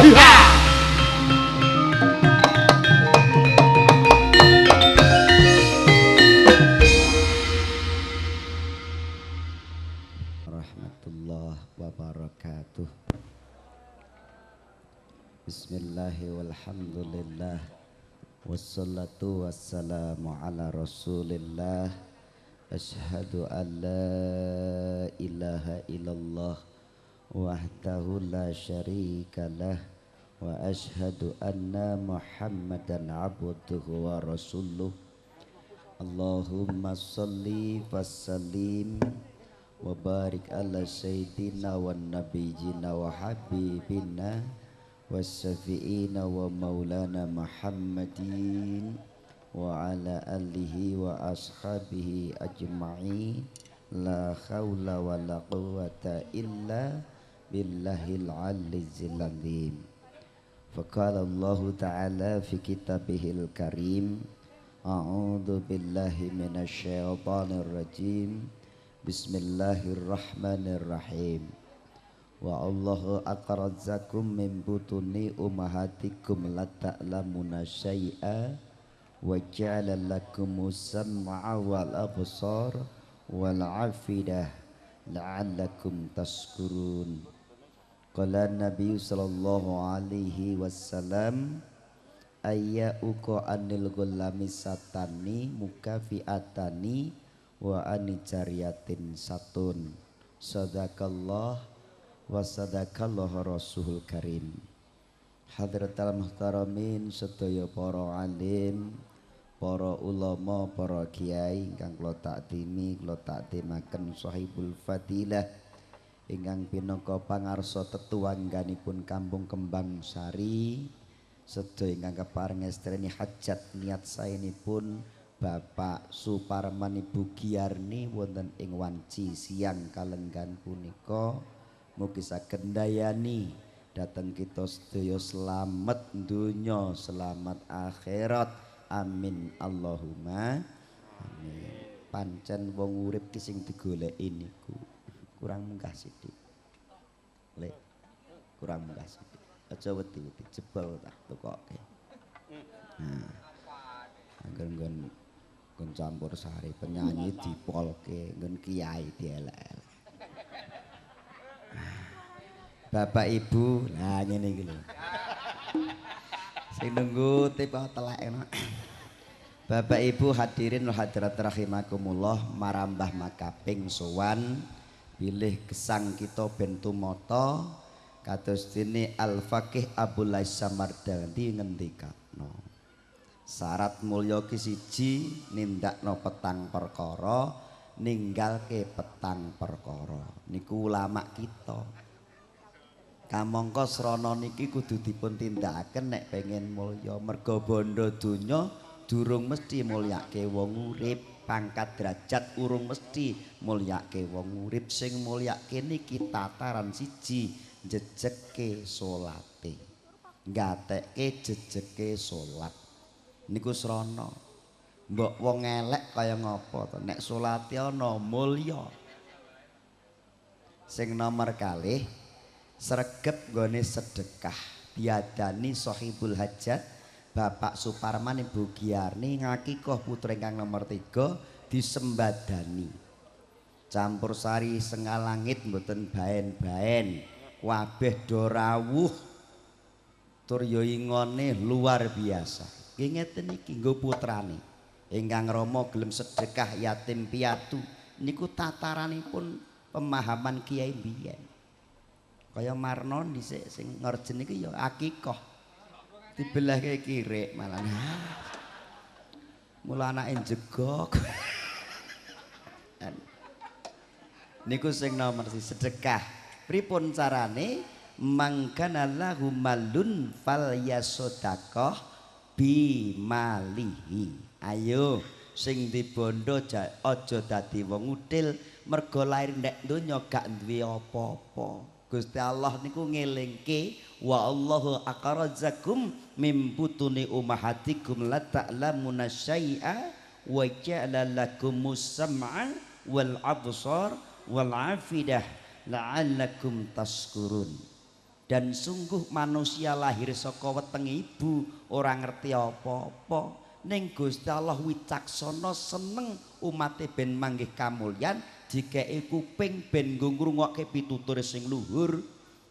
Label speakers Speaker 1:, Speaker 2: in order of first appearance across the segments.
Speaker 1: Hiha.
Speaker 2: Warahmatullahi wabarakatuh. Bismillahirrahmanirrahim. Walhamdulillah. Wassalatu wassalamu ala rasulillah. Asyhadu an la ilaha illallah wahdahu la syarika lah wa asyhadu anna Muhammadan abduhu wa rasuluh. Allahumma salli wa sallim wa barik ala sayyidina wa nabiyina wa habibina wasyafi'ina wa maulana Muhammadin wa ala alihi wa ashabihi ajma'in. La khawla wa la quwwata illa billahil aliyyil azim. Faqala Allahu ta'ala fi kitabihil karim, a'udzu billahi minasyaitonir rajim. Bismillahirrahmanirrahim. Wa Allahu akhrajakum min butuni ummahatikum la ta'lamuna syai'a wa ja'ala lakumus sam'a wal absar wal afidah la'allakum tashkurun. Qala Nabi sallallahu alaihi wasallam, ayya uqa anil ghulami satani mukafiatani wa ani jariyatin satun. Sadaqallah wa sadaqallahu rasulul karim. Hadratal muhtaramin, sedaya para alim, para ulama, para kiai ingkang kula takdimi, kula takdimaken sahibul fadilah ingkang pinangka pangarsa tetuwangganipun Kampung Kembang Sari, sedaya ingkang kepareng ngestreni hajat niat saenipun Bapak Suparman Ibu Giarni wonten ing wanci siang kalenggan punika. Mugi saged ndayani dhateng kita sedaya slamet donya, selamat akhirat. Amin Allahumma amin. Pancen wong urip ki sing digoleki niku kurang munggah sithik. Lek kurang munggah sithik. Aja wedi-wedi jebol tak tukoke. Nah. Angger nggon campur sari penyanyi dipolke, nggon kiai dielek-elek. Bapak Ibu, lah ngene iki lho. Sing nunggu tipe telek enak. Bapak Ibu hadirin wal hadirat rahimakumullah, marambah makaping sowan bilih gesang kita ben tumata kados dene Al Faqih Abul Lais Samardandi ngendikakno. Syarat mulya ki siji nindakno petang perkara, ninggalke petang perkara. Niku ulama kita. Kamangka srana niki kudu dipun tindakaken nek pengen mulya, merga bondo donya durung mesti mulyake wong urip, pangkat derajat urung mesti mulyake wong urip. Sing mulyake niki tataran siji, jejeke salate, gatekke jejeke salat. Niku srana. Mbok wong elek kaya ngapa to nek salate ana mulya. Sing nomor kalih sregep nggone sedekah diadani sahibul hajat Bapak Suparman Ibu Giarni ngakikoh putra ingkang nomor 3 disembadani. Campur sari sengal langit mboten baen-baen, kabeh do rawuh tur ya ingone luar biasa. Nggih ngeten iki nggo putrane ingkang rama gelem sedekah yatim piatu niku tataranipun pemahaman kiai biyen. Kaya Marno dhisik sing ngorjen iki ya akikoh. Dibelahke kirik malah. Mula anake jegok. Niku sing nomor siji sedekah. Pripun carane? Mangkana lahu malun fal yasadaqah bi malihi. Ayo sing dibondo aja dadi wong udil, mergo lair ndek donya gak duwe apa-apa. Gusti Allah niku ngelingke wa Allahu akhrajakum mim butuni ummahatikum la ta'lamuna syai'a wa ja'ala lakumus sam'a wal absar wal afidah la'allakum tashkurun. Dan sungguh manusia lahir saka wetenge ibu ora ngerti apa-apa. Ning Gusti Allah wicaksana seneng umate ben manggih kamulyan, dikeki kuping ben nggo ngrungokke pitutur sing luhur,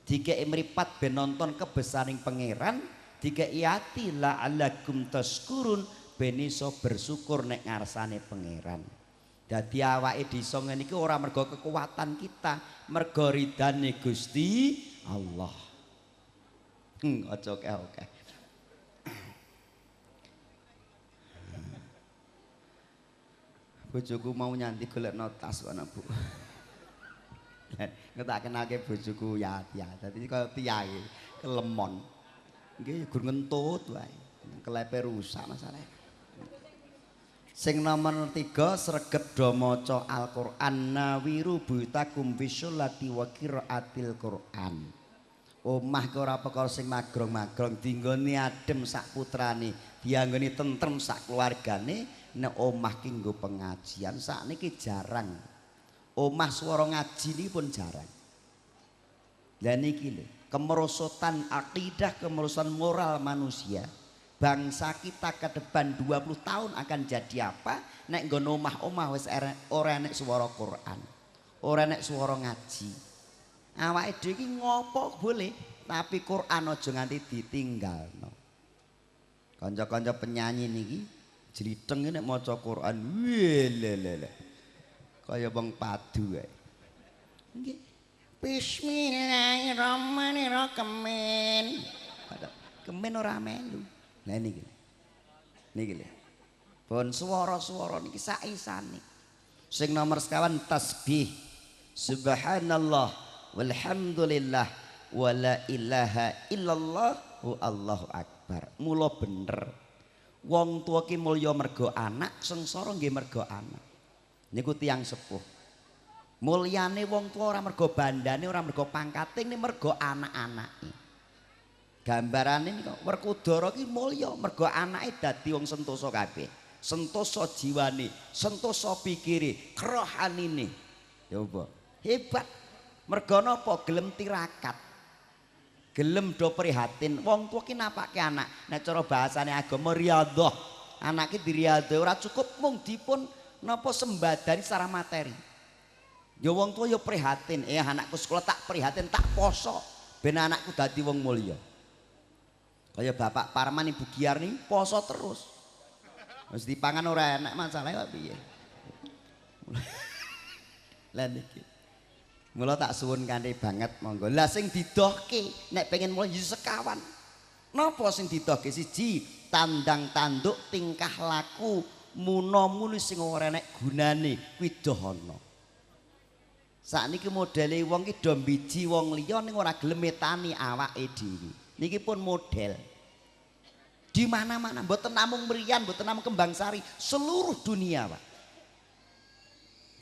Speaker 2: dikeki mripat ben nonton kebesaring pangeran, dikeki ati la'allakum tashkurun ben iso bersyukur nek ngarsane pangeran. Dadi awake desa ngene iki ora mergo kekuatan kita, mergo ridane Gusti Allah. Aja akeh-akeh. Bojoku mau nyanti golekno tas ana Bu. Nek tak kenalke bojoku ya ya, dadi kaya tiyai kelemon. Nggih gur ngentut wae. Kelepe rusak masalahe. Sing nomor 3 sregep do maca Al-Qur'an nawiru buyutakum bisyolati wa qiraatil Qur'an. Omah ki ora perkara sing magrong-magrong, dinggoni adem sak putrane, dianggoni tentrem sak keluargane. Nek omah ki nggo pengajian sakniki jarang. Omah swara ngaji niki pun jarang. Lah niki lho, kemerosotan akidah, kemerosotan moral manusia. Bangsa kita ke depan 20 tahun akan jadi apa? Nek nggon omah-omah wis ora enek swara Quran, ora enek swara ngaji. Awake dhewe iki ngopo boleh, tapi Quran aja nganti ditinggalno. Kanca-kanca penyanyi niki jlitheng nek maca Quran, welelele. Kaya wong padu wae. Nggih. Bismillahirrahmanirrahim. Kemen ora melu. Lah niki. Niki lho. Bon swara-swara niki saisane. Sing nomor sekawan tasbih. Subhanallah walhamdulillah wala ilaha illallah wa Allahu akbar. Mula bener. Wong tuwa ki mulya mergo anak, sengsara nggih mergo anak. Niku tiyang sepuh. Mulyane wong tuwa ora mergo bandane, ora mergo pangkate, ning mergo anak-anake. Gambarane niku Werkudara ki mulya mergo anake dadi wong sentosa kabeh. Sentosa jiwane, sentosa pikire, rohanine. Coba. Hebat. Mergo napa gelem tirakat. Gelem do prihatin. Wong tuwa ki napake anak. Nek cara bahasane agama riyadhah. Anak ki diriyadhah ora cukup mung dipun napa sembadani secara materi. Ya wong tuwa ya prihatin, anakku sekolah tak prihatin, tak poso ben anakku dadi wong mulya. Kaya Bapak Parman Ibu Giarni poso terus. Wis dipangan ora enak masalahe kok piye. Lah niki. Mula tak suwun kanthi banget monggo. Lah sing didohke nek pengen mulya sekawan. Napa sing didohke? Siji, tandang tanduk tingkah laku muna-muni sing ora enek gunane kuwi doh ana. Sakniki modele wong ki do mbiji wong liya ning ora gelem metani awake dhewe. Niki pun model. Di mana-mana mboten namung Merian, mboten namung Kembang Sari, seluruh dunia, Pak.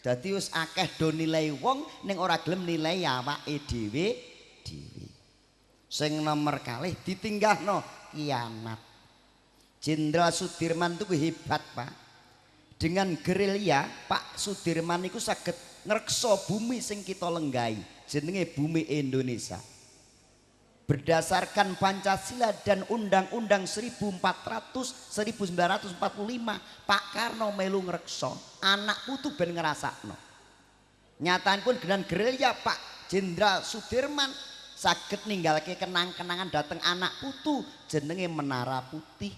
Speaker 2: Dadi wis akeh do nilai wong ning ora gelem nilai awake dhewe dhewe. Sing nomor kalih ditinggahno kiamat. Jenderal Sudirman itu hebat, Pak. Dengan gerilya Pak Sudirman niku saged ngreksa bumi sing kita lenggahi, jenenge bumi Indonesia. Berdasarkan Pancasila dan Undang-Undang 1400 1945, Pak Karno melu ngreksa, anak putu ben ngrasakno. Nyataan pun dengan gerilya Pak Jenderal Sudirman saged ninggalke kenang-kenangan dateng anak putu jenenge Menara Putih.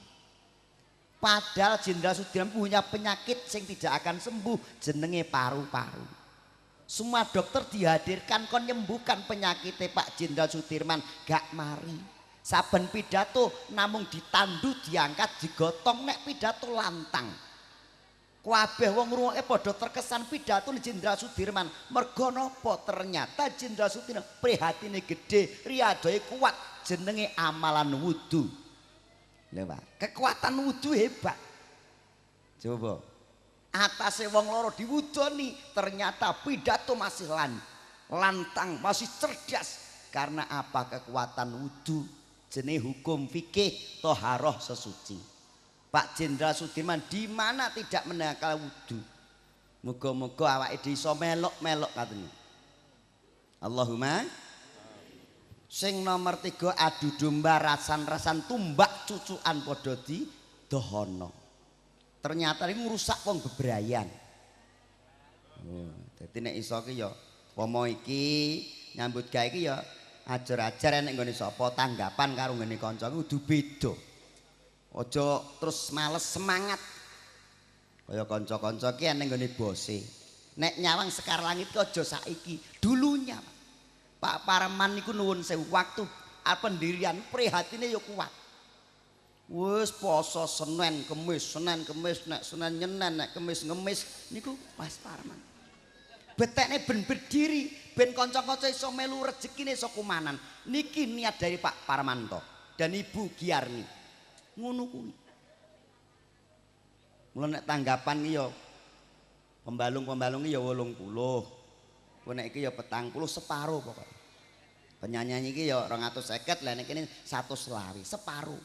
Speaker 2: Padahal Jenderal Sudirman punya penyakit sing tidak akan sembuh jenenge paru-paru. Semua dokter dihadirkan kon nyembuhkan penyakitnya Pak Jenderal Sudirman gak mari. Saben pidato namung ditandu, diangkat, digotong nek pidato lantang. Kabeh wong ngrungokke padha terkesan pidato Jenderal Sudirman. Mergo napa? Ternyata Jenderal Sudirman prihatine gedhe, riyadhahe kuat, jenenge amalan wudu. Lha Pak, kekuatan wudu hebat. Coba atase wong loro diwudoni, ternyata pidato masih lantang, masih cerdas. Karena apa? Kekuatan wudu, jenenge hukum fikih toharoh sesuci. Pak Jenderal Sudirman di mana tidak menangkal wudu. Muga-muga awake dhewe iso melok-melok katene. Allahumma. Sing nomor 3 adu domba rasan-rasan tumbak cucukan padha di dohono. Ternyata ini ngrusak wong bebrayan. Oh, dadi nek iso ki ya pomo iki nyambut gawe iki ya ajar-ajar enek nggone sapa tanggapan karo nggone kanca kudu beda. Aja terus males semangat. Kaya kanca-kanca ki enek nggone bose. Nek nyawang Sekar Langit ki aja saiki, dulunya. Pak Parman niku nuwun sewu waktu pendirian prihatine ya kuat. Wis poso Senin Kemis, Senin Kemis, nek Senin nyenen, nek Kemis ngemis niku Mas Parman. Betekne ben berdiri, ben kanca-kanca iso melu rezekine iso kumanan. Niki niat dari Pak Parmanto dan Ibu Giarni. Ngono kuwi. Mula nek tanggapan ki ya pembalung-pembalung ki ya 80. Ku nek iki ya 40 separo pokoke. Penyanyi iki ya 250, lah nek kene 120, separo.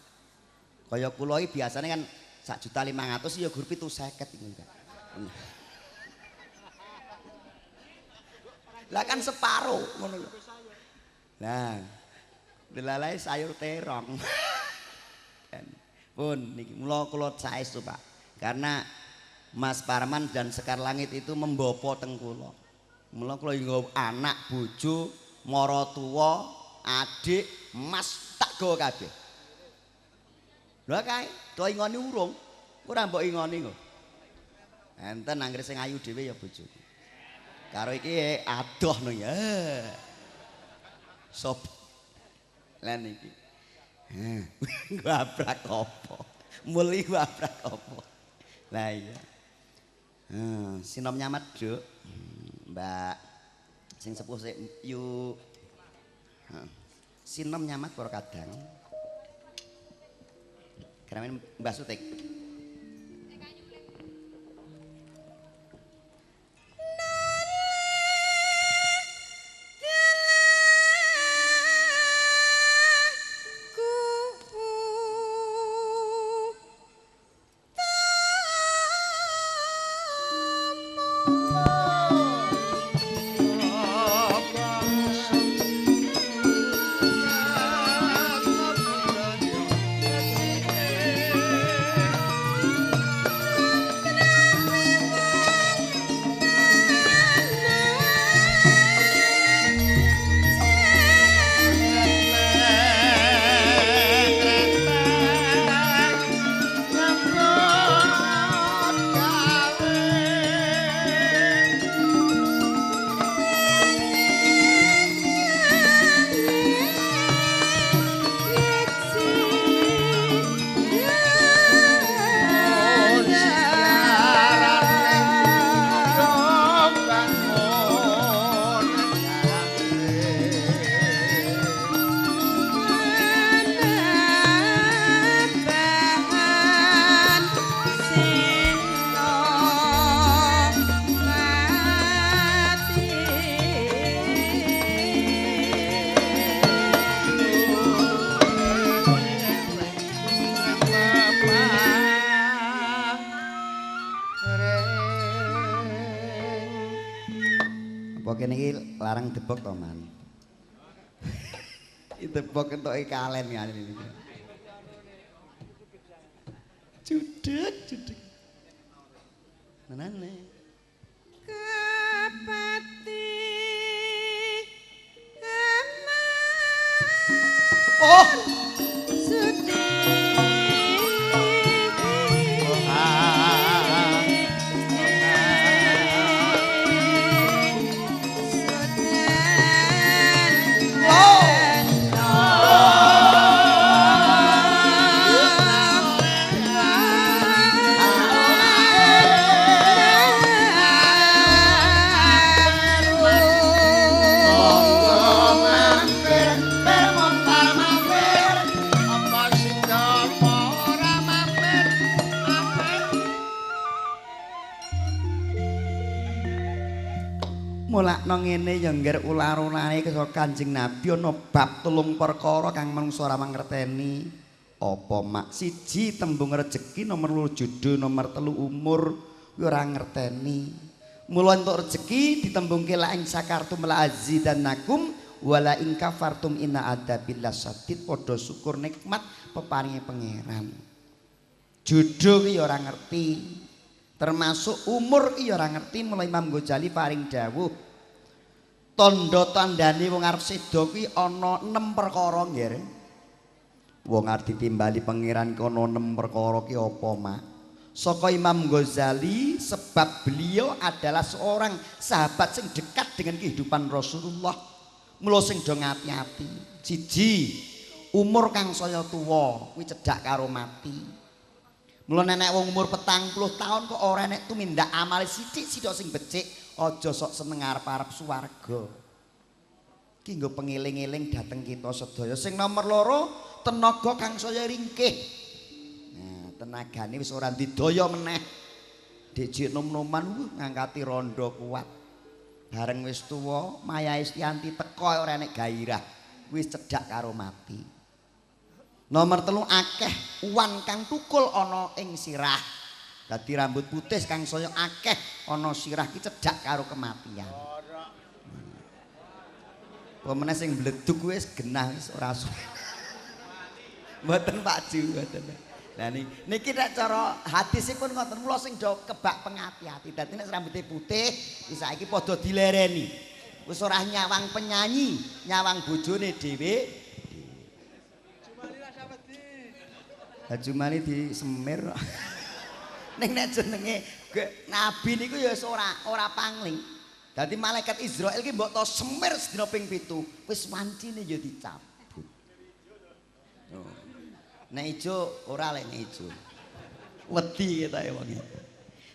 Speaker 2: Kaya kula iki biasane kan 1.500.000 ya gur 750 iku kan. Lah kan separo ngono lho. Lah delalae sayur terong. Pun niki mula kula saestu Pak. Karena Mas Parman dan Sekar Langit itu membopo teng kula. Mula kula nggawa anak, bojo, maratuwa, adik, mas tak gawa kabeh. Lha kae, kula ingoni urung. Ora mbok ingoni kok. Enten anggere sing ayu dhewe ya bojoku. Karo iki adoh no ya. Sop. Lah niki. Heh, gabrak apa? Muli gabrak apa? Lah iya. Heh, sinom nyamat, Duk. Mbak sing sepuh sik yu. Sinom nyamat para kadang. Kramen Mbah Sutik. Kene iki larang debok to, Man. Debok entuke kalen ngene iki. Judeg, judeg. Menane.
Speaker 1: Kepati
Speaker 2: Oh.
Speaker 1: Suti.
Speaker 2: Mulakno ngene ya ngger ular-ulare kaya Kanjeng Nabi ana bab telung perkara kang manungsa ora mangerteni. Apa mak siji tembung rejeki, nomor loro jodoh, nomor telu umur kuwi ora ngerteni. Mula entuk rejeki ditembungke la in syakartum la azidannakum Wala in kafartum inna adzabil lasyadid. Padha syukur nikmat peparinge pangeran. Jodoh ki ya ora ngerti. Termasuk umur ki ya ora ngerti. Mulai Imam Ghazali paring dawuh, tandha tandane wong arep seda kuwi ana 6 perkara nggih. Wong arep ditimbali pangeran kono 6 perkara ki apa, Mak? Saka Imam Ghazali, sebab beliau adalah seorang sahabat sing dekat dengan kehidupan Rasulullah. Mula sing do ngati-ati. Siji, umur kang saya tuwa kuwi cedhak karo mati. Mula nek wong umur 40 tahun kok ora nek tumindak amale sithik-sithik sing becik, aja sok seneng arep-arep swarga. Iki nggo pengeling-eling dhateng kita sedaya. Sing nomor loro, tenaga kang saya ringkih. Nah, tenagane wis ora didaya meneh. Dek nom-noman ngangkati rondo kuat. Bareng wis tuwa, Maya Istianti teko ora enek gairah. Wis cedhak karo mati. Nomor telu, akeh uwan kang tukul ana ing sirah. Dadi rambut putih kang saya akeh ana sirah ki cedhak karo kematian. Apa meneh sing bleduk wis genah wis ora suwe. Mboten Pak Ju, mboten. Lah niki nek cara hadisipun ngoten, mula sing do kebak pengati-ati. Dadi nek rambute putih saiki padha dilereni. Wis ora nyawang penyanyi, nyawang bojone dhewe. Jumali disemir. Ning nek jenenge nabi niku ya wis ora pangling. Dadi malaikat Israil ki mbok to semir sedina ping 7, wis wancine ya dicabut. Oh. Nek ijo ora lek nek ijo. Wedi ketoke wong iki.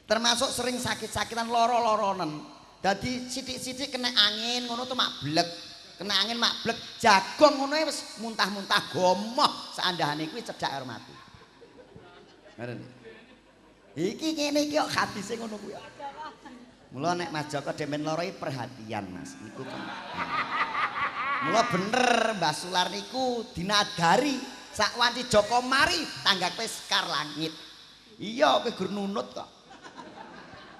Speaker 2: Termasuk sering sakit-sakitan loro-loronen. Dadi sithik-sithik kena angin ngono to mak blek. Kena angin mak blek, jagong ngono wis muntah-muntah gomoh saandahane kuwi cedhak karo mati. Ngoten. Iki ngene iki kok hadise ngono kuwi. Mula nek Mas Joko demen lara iki perhatian Mas niku. Mula bener Mbah Sular niku dinadari sak wanci Joko mari tanggape sekar langit. Iya kowe gur nunut kok.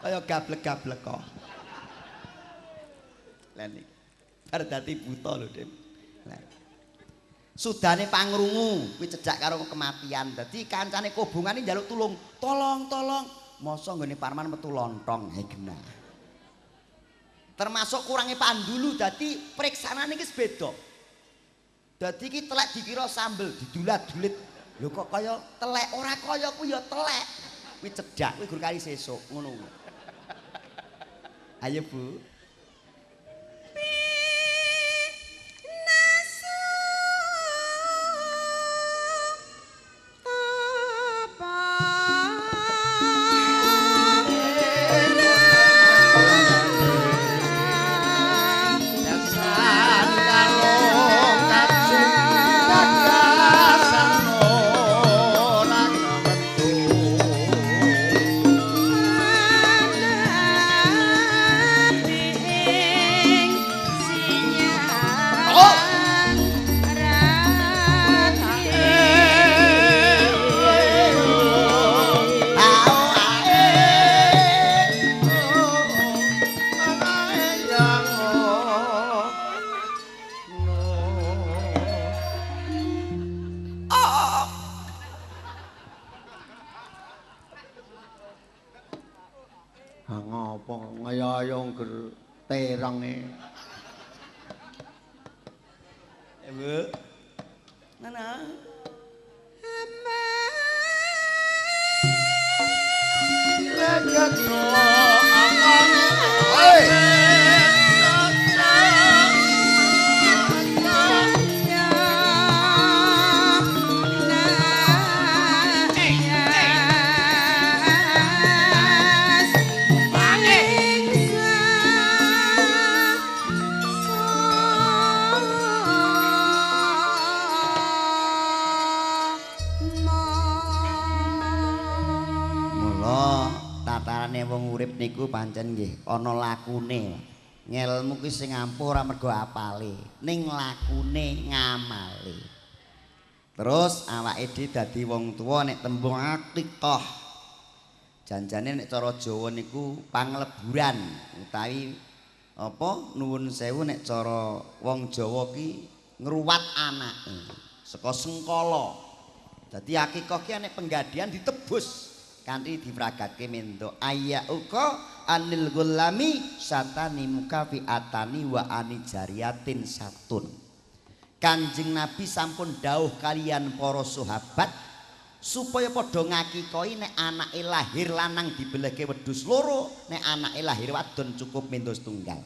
Speaker 2: Kaya gablek-gablek kok. Lah niki bar dadi buta lho, Dim. Lah. Sudane pangrungu kuwi cedhak karo kematian. Dadi kancane kobongane njaluk tulung, "Tolong, tolong." Masa nggone Parman metu lontong, he genah. Termasuk kurange pandulu, dadi priksanane iki beda. Dadi iki telek dikira sambel, didulat-dulit. Lho kok kaya telek, ora kaya kuwi ya telek. Kuwi cedhak, kuwi gur kali sesuk ngono kuwi. Ayo, Bu. Bu. Nana. Wong urip niku pancen nggih ana lakune. Ngelmu kuwi sing ampuh ora mergo apale, ning lakune ngamale. Terus awake dhewe dadi wong tuwa nek tembung akikah. Janjane nek cara Jawa niku pangleburan utawi Apa nuwun sewu nek cara wong Jawa ki ngruwat anake saka sengkala. Dadi akikah ki nek penggadian ditebus kanthi difragatke mendo ayya uka anil gulami satani mukafiatani wa ani jariyatin satun. Kanjeng Nabi sampun dawuh kalian para sahabat supaya padha ngakikahi nek anake lahir lanang dibelehke wedhus loro, nek anake lahir wadon cukup mendo setunggal.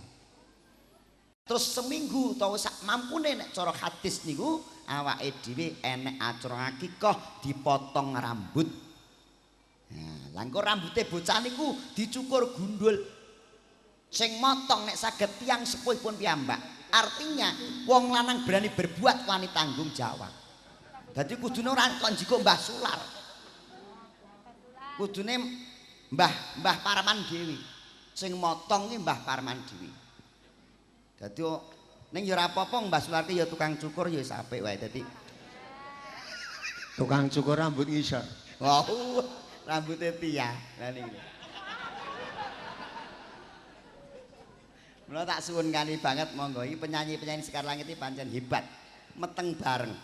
Speaker 2: Terus seminggu utawa sak mampune nek cara hadis niku awake dhewe enek acara akikah dipotong rambut. Nah, lha engko rambute bocah niku dicukur gundul. Sing motong nek saged tiyang sepuhipun piyambak. Artinya wong lanang berani berbuat wani tanggung jawab. Dadi kudune ora kok njikuk Mbah Sular. Kudune Mbah Parman dhewe. Sing motong ki Mbah Parman dhewe. Dadi ning ya ora apa-apa Mbah Sular ki ya tukang cukur ya wis apik wae dadi.
Speaker 3: Tukang cukur rambut ngisor.
Speaker 2: Oh, rambutnya Tia. Lah niki. Mula tak suwun kali banget monggo iki penyanyi-penyanyi Sekar Langit iki pancen hebat. Meteng bareng.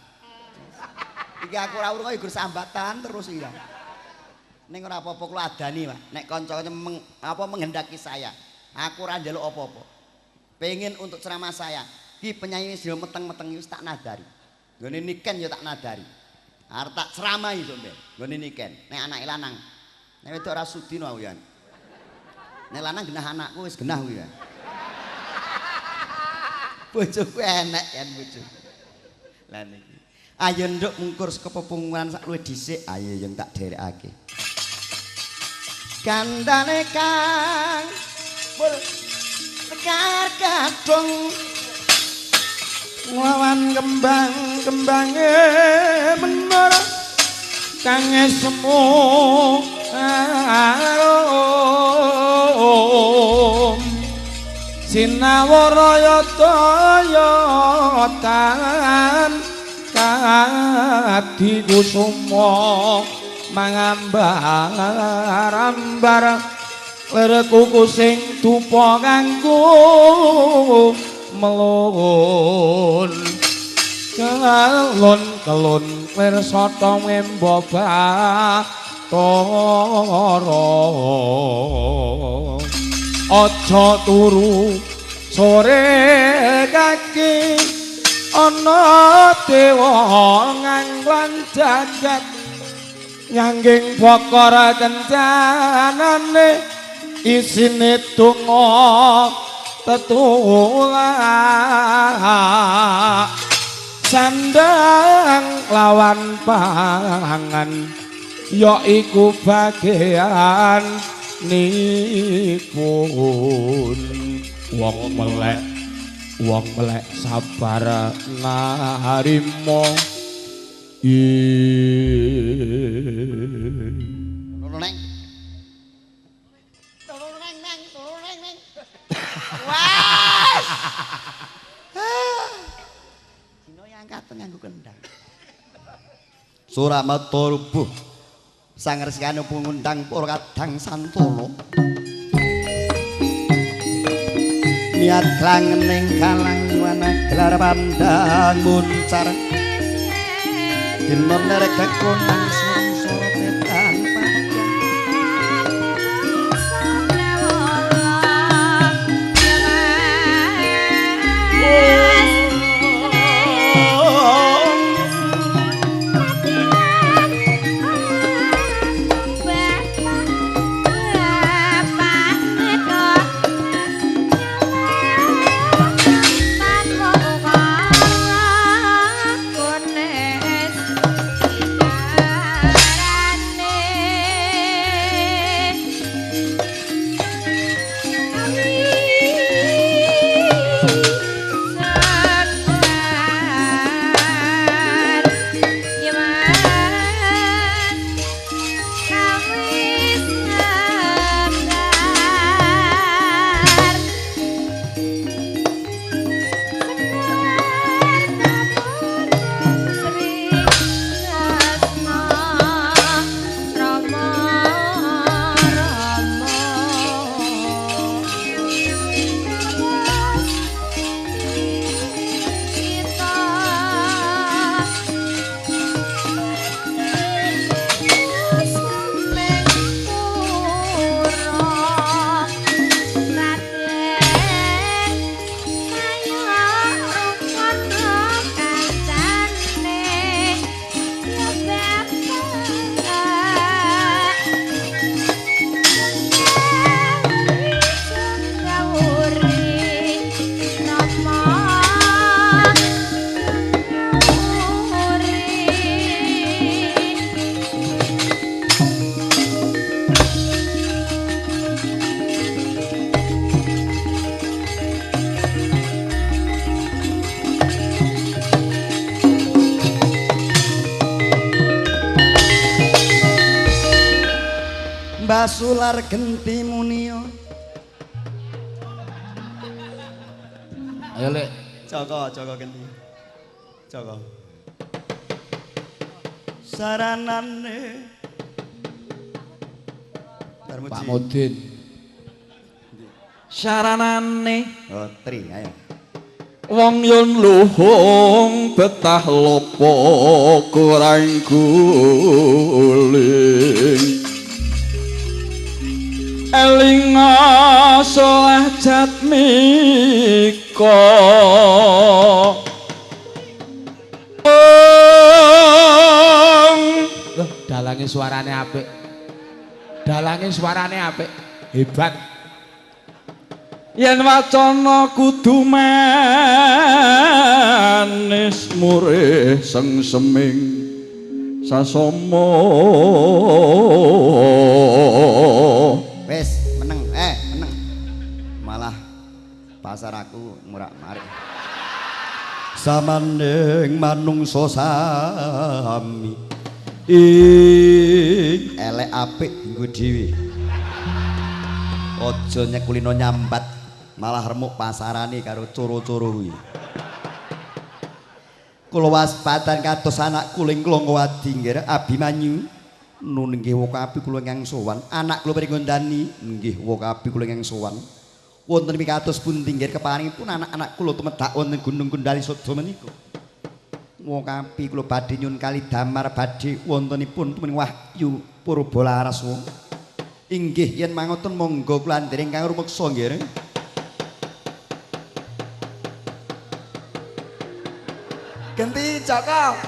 Speaker 2: Iki aku ora urung ya gur sambatan terus iki. Ning ora apa-apa kula adani, Pak. Nek kanca-kanca menghendaki saya, aku ora njaluk apa-apa. Pengen untuk ceramah saya, ki penyanyi wis meteng-meteng wis tak nadari. Nggone niken ya tak nadari. Arep tak ceramahi sampe nggone niken. Nek anake lanang, nek wedok ora sudi no aku ya. Nek lanang genah anakku wis genah kuwi ya. Bojoku enek yen bojoku. Lah niki. Ayo nduk mungkur saka pepunguran sak luwih dhisik, ayo yang tak dherekake. Kandhane kang pul sekar kadung
Speaker 4: nglawan kembang-kembange menara kang semu arum sinawara yata-yatan kadi kusuma mangambar-ambar lir kuku sing dupa kanggo melun kelun-kelun lir sata memba bathara aja turu sore kaki ana dewa nganglan jagat nyangging bokor kencanane isine donga tetulak sandang lawan pangan ya iku bagean nipun wong melek sabar narimo.
Speaker 2: Turu neng. Turu neng neng, turu neng neng. Wes. Dino yang angkatan nganggo kendang. Suramata rubuh. Sang resikane pungundang para kadang santana. Niat klangening kalang wana gelar pandang muncar. Dina nerek konang sora tetan panjang. Mbasular genti munio.
Speaker 4: Ayo lek.
Speaker 2: Joko, Joko genti. Joko. Saranane
Speaker 4: Pak Mudin.
Speaker 3: Saranane.
Speaker 2: Oh, tri, ayo.
Speaker 3: Wong yun luhung betah lopo kurang guling. Elinga solah jatmika.
Speaker 4: Loh, dalange suarane apik. Dalange suarane apik, hebat.
Speaker 3: Yen wacana kudu manis murih sengseming sasama.
Speaker 2: Wis meneng, meneng. Malah pasar aku murak-marik. Samaning manungsa sami. Ing elek apik nggo dhewe. Aja nyekulino nyambat, malah remuk pasarane karo coro-coro kuwi. Kula waspadan kados anak kula ing Klongowadi nggih Abimanyu. Nun nggih wekapi kula ingkang sowan, anak kula pringgondani nggih wekapi kula ingkang sowan. Wonten mikados pundi nggih keparingipun anak-anak kula tumedak wonten Gunung Kundali Sada menika. Wekapi kula badhe nyun kali damar badhe wontenipun tumining wahyu Purbalaras wong. Inggih yen mangoten monggo kula andereng kang rumeksa nggih. Genti Joko.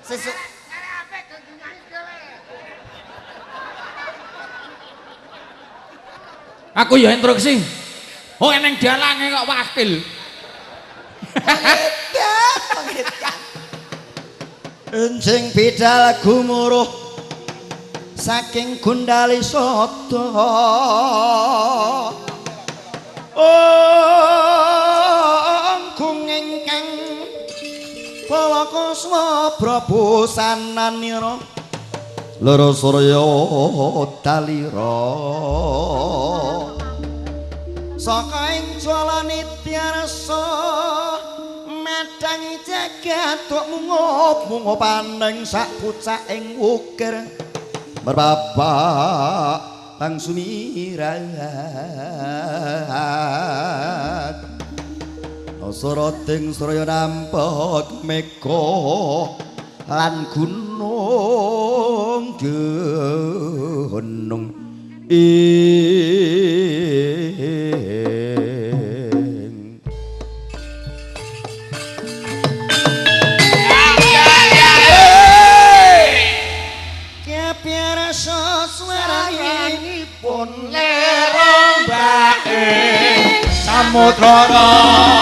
Speaker 2: Sesuk
Speaker 4: aku ya instruksi. Oh eneng dalange kok wakil.
Speaker 2: Pengedan. Enjing bidal gumuruh saking Gundali Sada. Ong ingkang palaka swabrabusananira loro surya dalira saka ing jwala nityarsa medangi jagat mungup paneng sak pucak ing ukir merbapak bang sumirat soroting surya nampak mega lan gunung gunung ing kepiarasa swaranipun
Speaker 4: lerombake samudra
Speaker 1: suara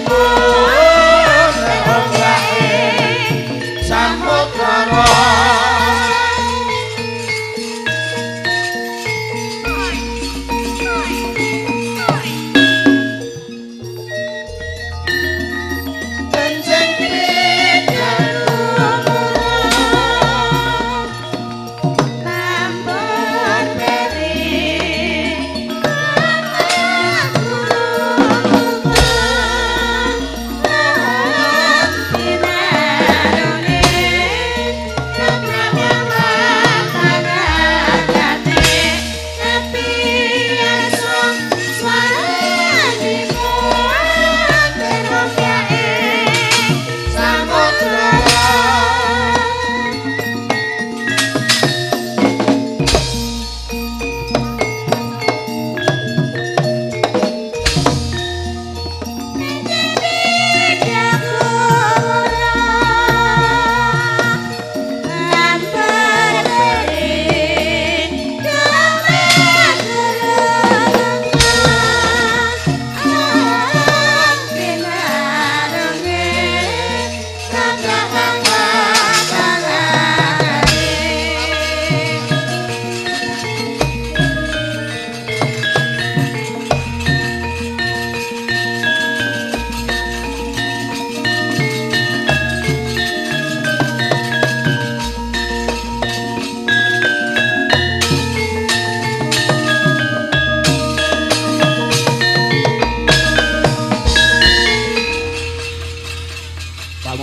Speaker 1: pun.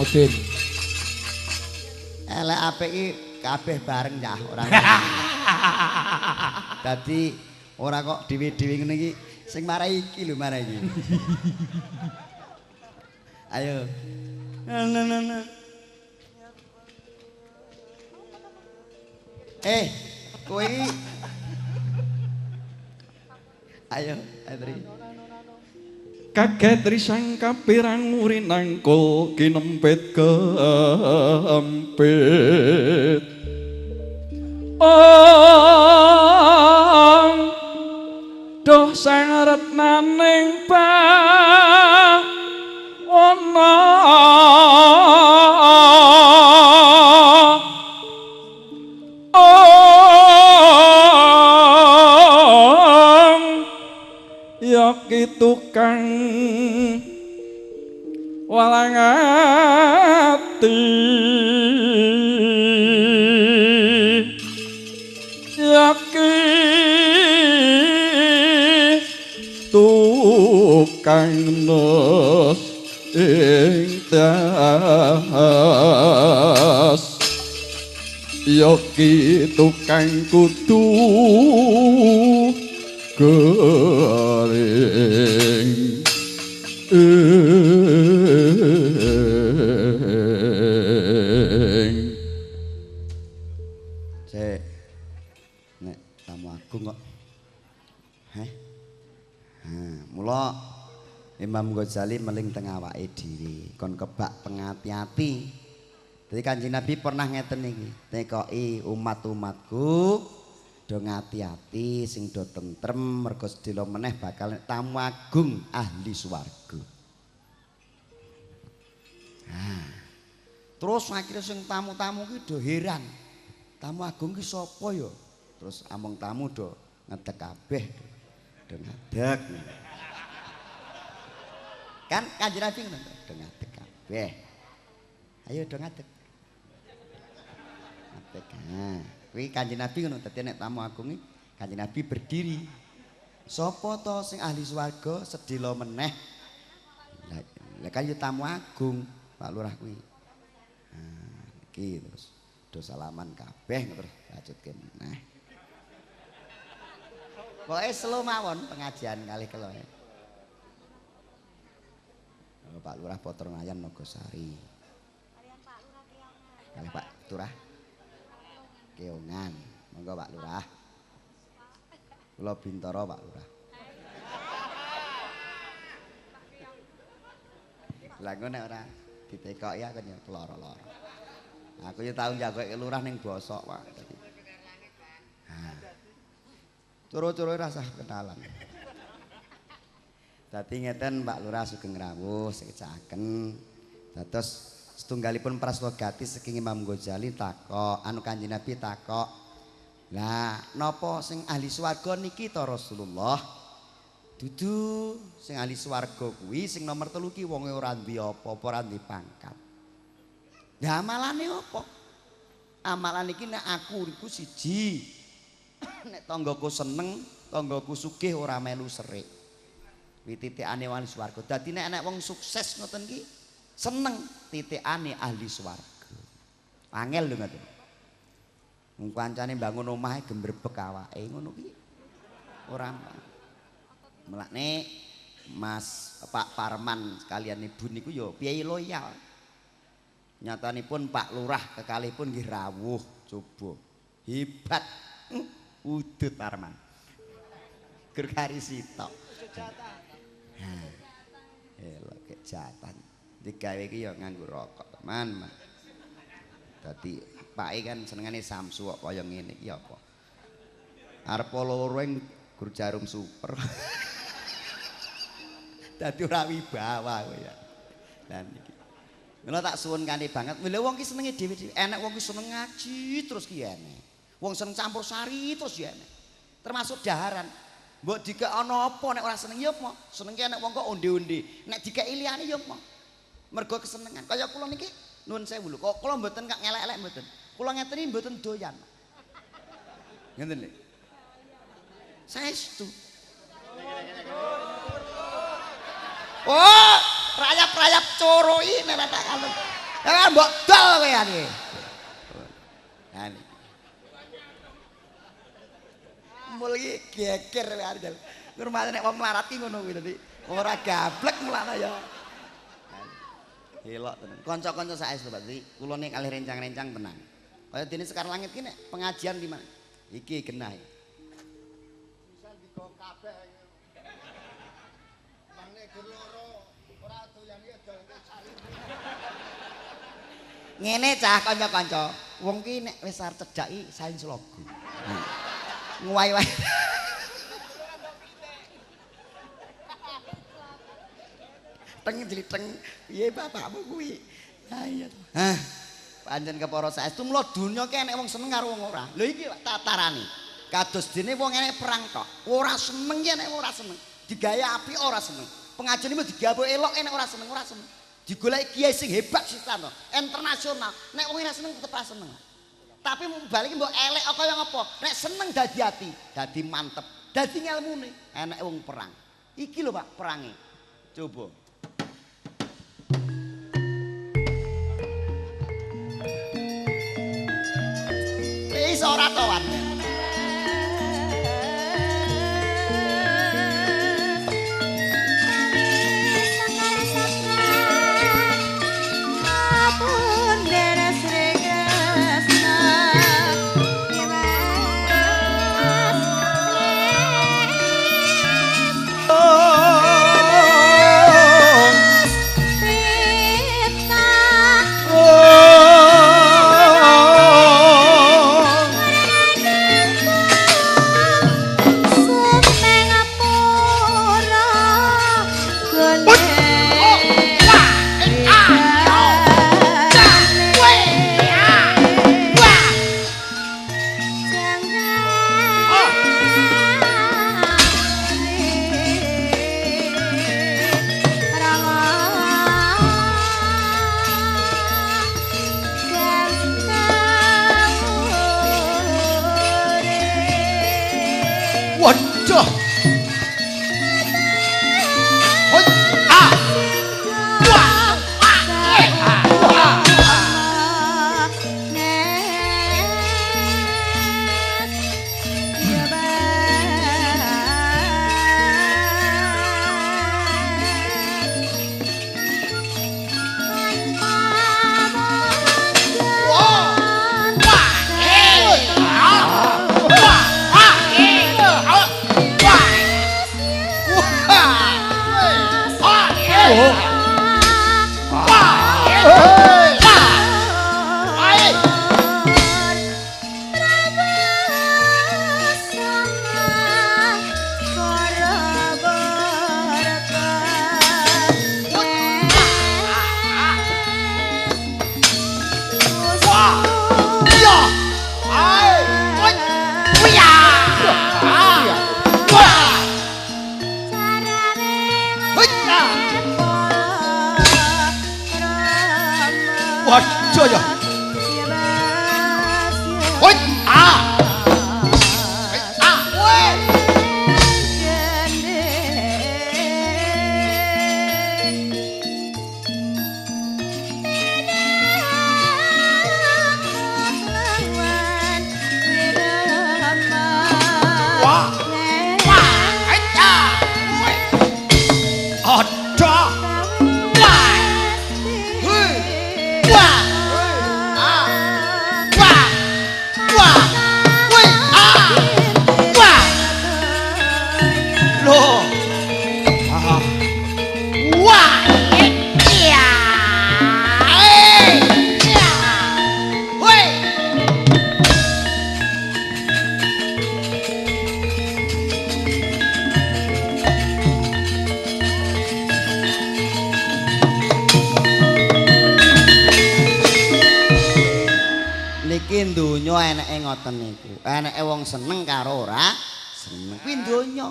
Speaker 4: Mudin.
Speaker 2: Elek apik iki kabeh bareng cah ora. Dadi ora kok dhewe-dhewe ngene iki sing marai iki lho marai iki. Ayo. Nah. Kowe iki. Ayo, Adri.
Speaker 3: Kaget risang kapirang urinangkul kinempit kempit. Ong doh sang retnaning bawana. Ong ya ki tukang walang ati ya ki tukang nus ing das ya ki tukang kudu gering.
Speaker 2: Cek nek tamu agung kok. Heh. Mula Imam Ghazali meling teng awake dhewe, kon kebak pengati-ati. Dadi Kanjeng Nabi pernah ngeten iki, tekoki umat-umatku do ngati-ati sing do tentrem mergo sedhela meneh bakal tamu agung ahli swarga. Nah, terus akhirnya sing tamu-tamu ki do heran. Tamu agung ki sapa ya? Terus among tamu do ngedek kabeh, do ngadeg. Kan Kanjeng Nabi ngono, do ngadeg kabeh. Ayo do ngadeg. Ngadeg. Nah, kuwi Kanjeng Nabi ngono, dadi nek tamu agung iki Kanjeng Nabi berdiri. Sapa to sing ahli swarga sedhela meneh? Lah kan ya tamu agung Pak Lurah kuwi. Nah, iki terus do salaman kabeh terus lanjutke meneh. Pokoke selo mawon pengajian kalih kula. Pak Lurah Potronayan Nogosari. Kalih Pak Lurah Keongan. Monggo Pak Lurah. Kula Bintara Pak Lurah. Lah ngono nek ora ditekoki aku ya keloro-loro. Aku ya tau njagoke lurah ning bosok, Pak. Coro-coro rasah kenalan. Dadi ngeten Pak Lurah sugeng rawuh sekecaken. Dados setunggalipun prastawa gati saking Imam Ghazali takok, anu Kanjeng Nabi takok. Lah napa sing ahli swarga niki ta Rasulullah? Dudu sing ahli swarga kuwi sing nomor 3 ki wonge ora duwe apa-apa, ora duwe pangkat. Lah amalane apa? Amalan iki nek aku iku siji. Nek tanggaku seneng, tanggaku sugih ora melu serik. Kuwi titikane ahli swarga. Dadi nek enek wong sukses ngoten ki seneng titikane ahli swarga. Angel lho ngoten. Wong kancane bangun omahe gembrebek awake ngono ki. Ora mlakne Mas Pak Parman sekalian ibu niku ya piye loyal. Nyatanipun Pak Lurah kekalihipun nggih rawuh coba. Hebat. Udut Parman. Gur kari sitok. Ha. Elok kejatan. Digawe iki ya nganggo rokok, teman. Dadi pake kan senengane Samsu kok kaya ngene iki apa. Arep loro ing gur jarum super. Dadi ora wibawa kowe ya. Lah niki. Mula tak suwun kanthi banget. Lha wong ki senenge dhewe-dhewe. Enek wong ki seneng ngaji terus ki enek. Wong seneng campur sari terus ya enek. Termasuk daharan. Mbok dikek ana apa nek ora seneng ya apa? Seneng ki enek wong kok onde-onde. Nek dikeki liyane ya apa? Mergo kesenengan. Kaya kula niki nuwun sewu lho. Kok kula mboten kak ngelek-elek mboten. Kula ngeten iki mboten doyan. Ngeten lho. Saestu. Oh, rayap-rayap coro iki nek tak kalem. Ya mbok dol kowe iki. Nah niki. Mul iki geger kowe arep. Ngurmate nek wong melarat ki ngono kuwi dadi ora gablek mulane ya. Elok tenan. Kanca-kanca saestu Pak Dadi kula nek kalih rencang-rencang tenang. Kaya dene Sekar Langit ki nek pengajian di mana? Iki genah.
Speaker 5: Pisan digo kabeh. Mangne gur loro ora doyan iki aja.
Speaker 2: Ngene cah kanca-kanca, wong ki nek wis arep cedhaki sain slogo. Nguwai-wai. Teng jliteng piye bapakmu kuwi? Ha iya to. Hah. Pancen kepara saestu mula donya ki enek wong seneng karo wong ora. Lho iki tatarane. Kados dene wong enek perang tok. Ora seneng ki enek ora seneng. Digawe apik ora seneng. Pengajian iki digawe elok enek ora seneng, ora seneng. Digoleki kiai sing hebat sistano, internasional. Nek wong ora seneng tetep ora seneng. Tapi balik mbok elek kaya ngapa? Nek seneng dadi ati, dadi mantep, dadi ngelmune. Enek wong perang. Iki lho Pak perange. Coba. Iso ora to wan. Eneke wong seneng karo ora seneng. Kuwi donya.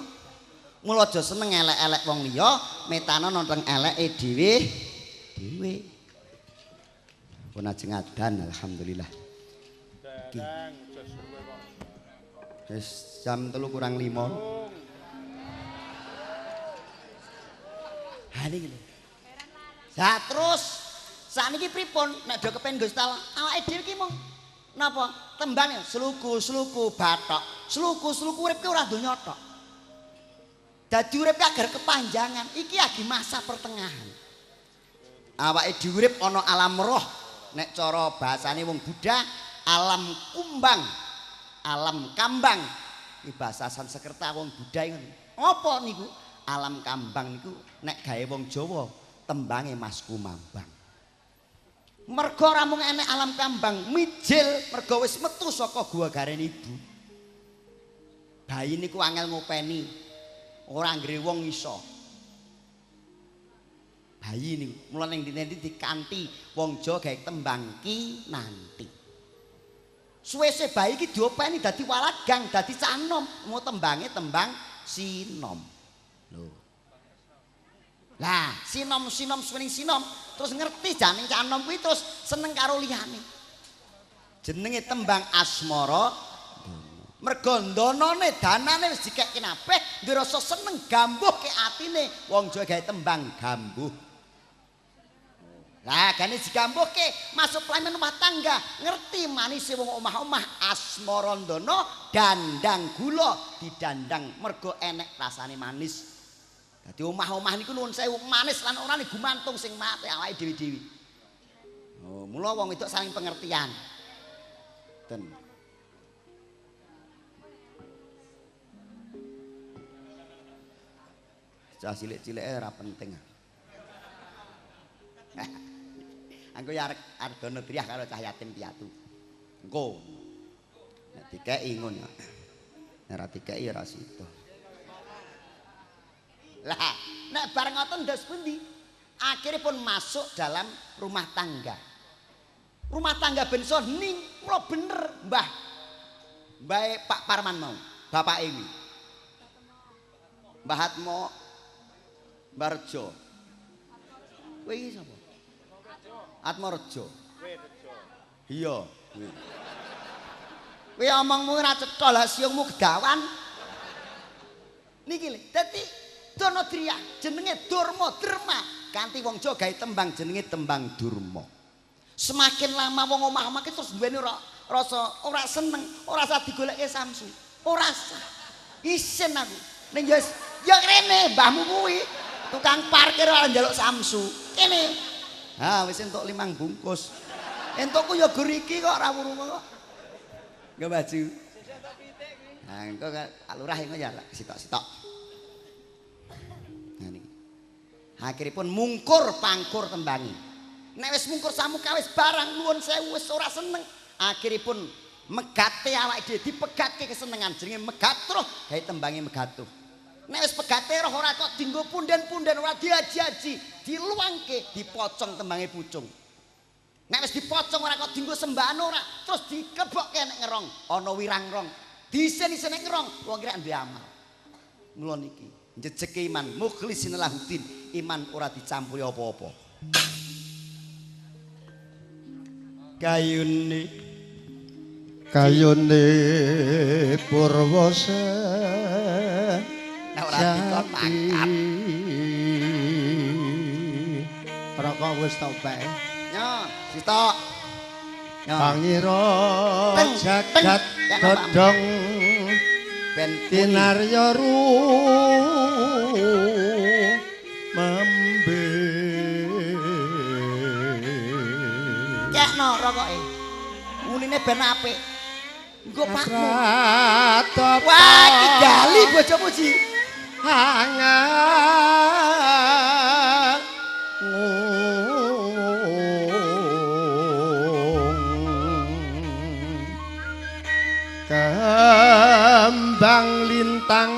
Speaker 2: Mula aja seneng elek-elek wong liya, metano nonton eleke dhewe dhewe. Pun ajeng adan alhamdulillah. Wis jam 2:55. Ha niki lho. Lah terus Sakniki pripun nek do kepen Gusti Allah, awake dhewe iki mung napa? Tembang sluku-sluku bathok, sluku-sluku urip ki ora donya tok. Dadi urip ki agar kepanjangan, iki lagi masa pertengahan. Awake dhewe urip ana alam roh, nek cara bahasane wong Buddha, alam kumbang, alam kambang. Iki bahasa Sanskerta wong Buddha iki. Apa niku? Alam kambang niku nek gawe wong Jawa tembange Mas Kumambang. Mergo ora mung enek alam kambang, mijil mergo wis metu saka gua garene ibu. Bayi niku angel ngopeni. Ora anggere wong iso. Bayi niku mula ning ndi-ndi dikanti wong Jawa gawe tembang ki nanti. Suwese bayi iki diopeni dadi walagang, dadi cah nom, mau tembange tembang sinom. Lho. Lah, sinom-sinom suwening sinom terus ngerti jane cah nom kuwi terus seneng karo liyane. Jenenge tembang asmara. Mergo ndonone danane wis dikekke kabeh, ndirasa seneng gambuh ke atine wong Jawa gawe tembang gambuh. Lah, gane digambuhke masuk pelamen rumah tangga, ngerti manise wong omah-omah asmara ndono dandang gula didandang mergo enek rasane manis. Dadi omah-omah niku nuwun sewu manis lan orane gumantung sing mate awake dhewe-dhewe. Oh, mula wong wedok saling pengertian. Ten. Cah cilik-cilike ora penting. Engko ya arek ardono triah karo cah yatim piatu. Engko. Nek dikeki ngono. Nek ora dikeki ora sida. Lah, nek bareng ngoten ndos pundi? Akhire pun masuk dalam rumah tangga. Rumah tangga ben iso ning, mula bener Mbah. Mbahe Pak Parman mau, bapake iki. Mbah Atmo Mbah Rejo. Kowe iki sapa? Atmo Rejo. Iya. Kowe omongmu ora cetha lah siungmu gedawan. Niki lho, dadi Dono Driyah jenenge Durma Derma, kanthi wong Jawa gawe tembang jenenge tembang Durma. Semakin lama wong omah-omah ki terus duweni ora rasa ora seneng, ora usah digoleke Samsu. Ora sah. Isin aku. Ning ya ya rene mbahmu kuwi tukang parkir ora njaluk Samsu. Kene. Ha wis entuk 5 bungkus. Entukku ya gur iki kok ora wurung kok. Nggo baju. Nah, engko Pak Lurah engko ya sitok-sitok. Nah niki. Akhiripun mungkur pangkur tembangi. Nek wis mungkur samuka wis barang nuwun sewu wis ora seneng. Akhiripun megate awake dhewe dipegatke kesenengan jenenge megatruh gawe tembange megatuh. Nek wis pegate roh ora kok dienggo punden-punden ora diaji-aji, diluangke, dipocong tembange pucung. Nek wis dipocong ora kok dienggo sembahan ora, terus dikebokke nek ngerong, ana wirangrong. Disen-isen nek ngerong, wong kira duwe amal. Mula niki njejeke iman, mukhlisin lahuddin, iman ora dicampuri apa-apa. Kayune
Speaker 5: kayune purwasa
Speaker 2: nek ora dikon mangkat.
Speaker 5: Rokok wis topek.
Speaker 2: Yo, sitok. Yo.
Speaker 5: Pangira jagat dodong
Speaker 2: ben
Speaker 5: tinarya ru membe.
Speaker 2: Cekno rokoke. Unine ben apik. Engko pakmu. Wah, iki gali bojomu ji.
Speaker 5: Kembang lintang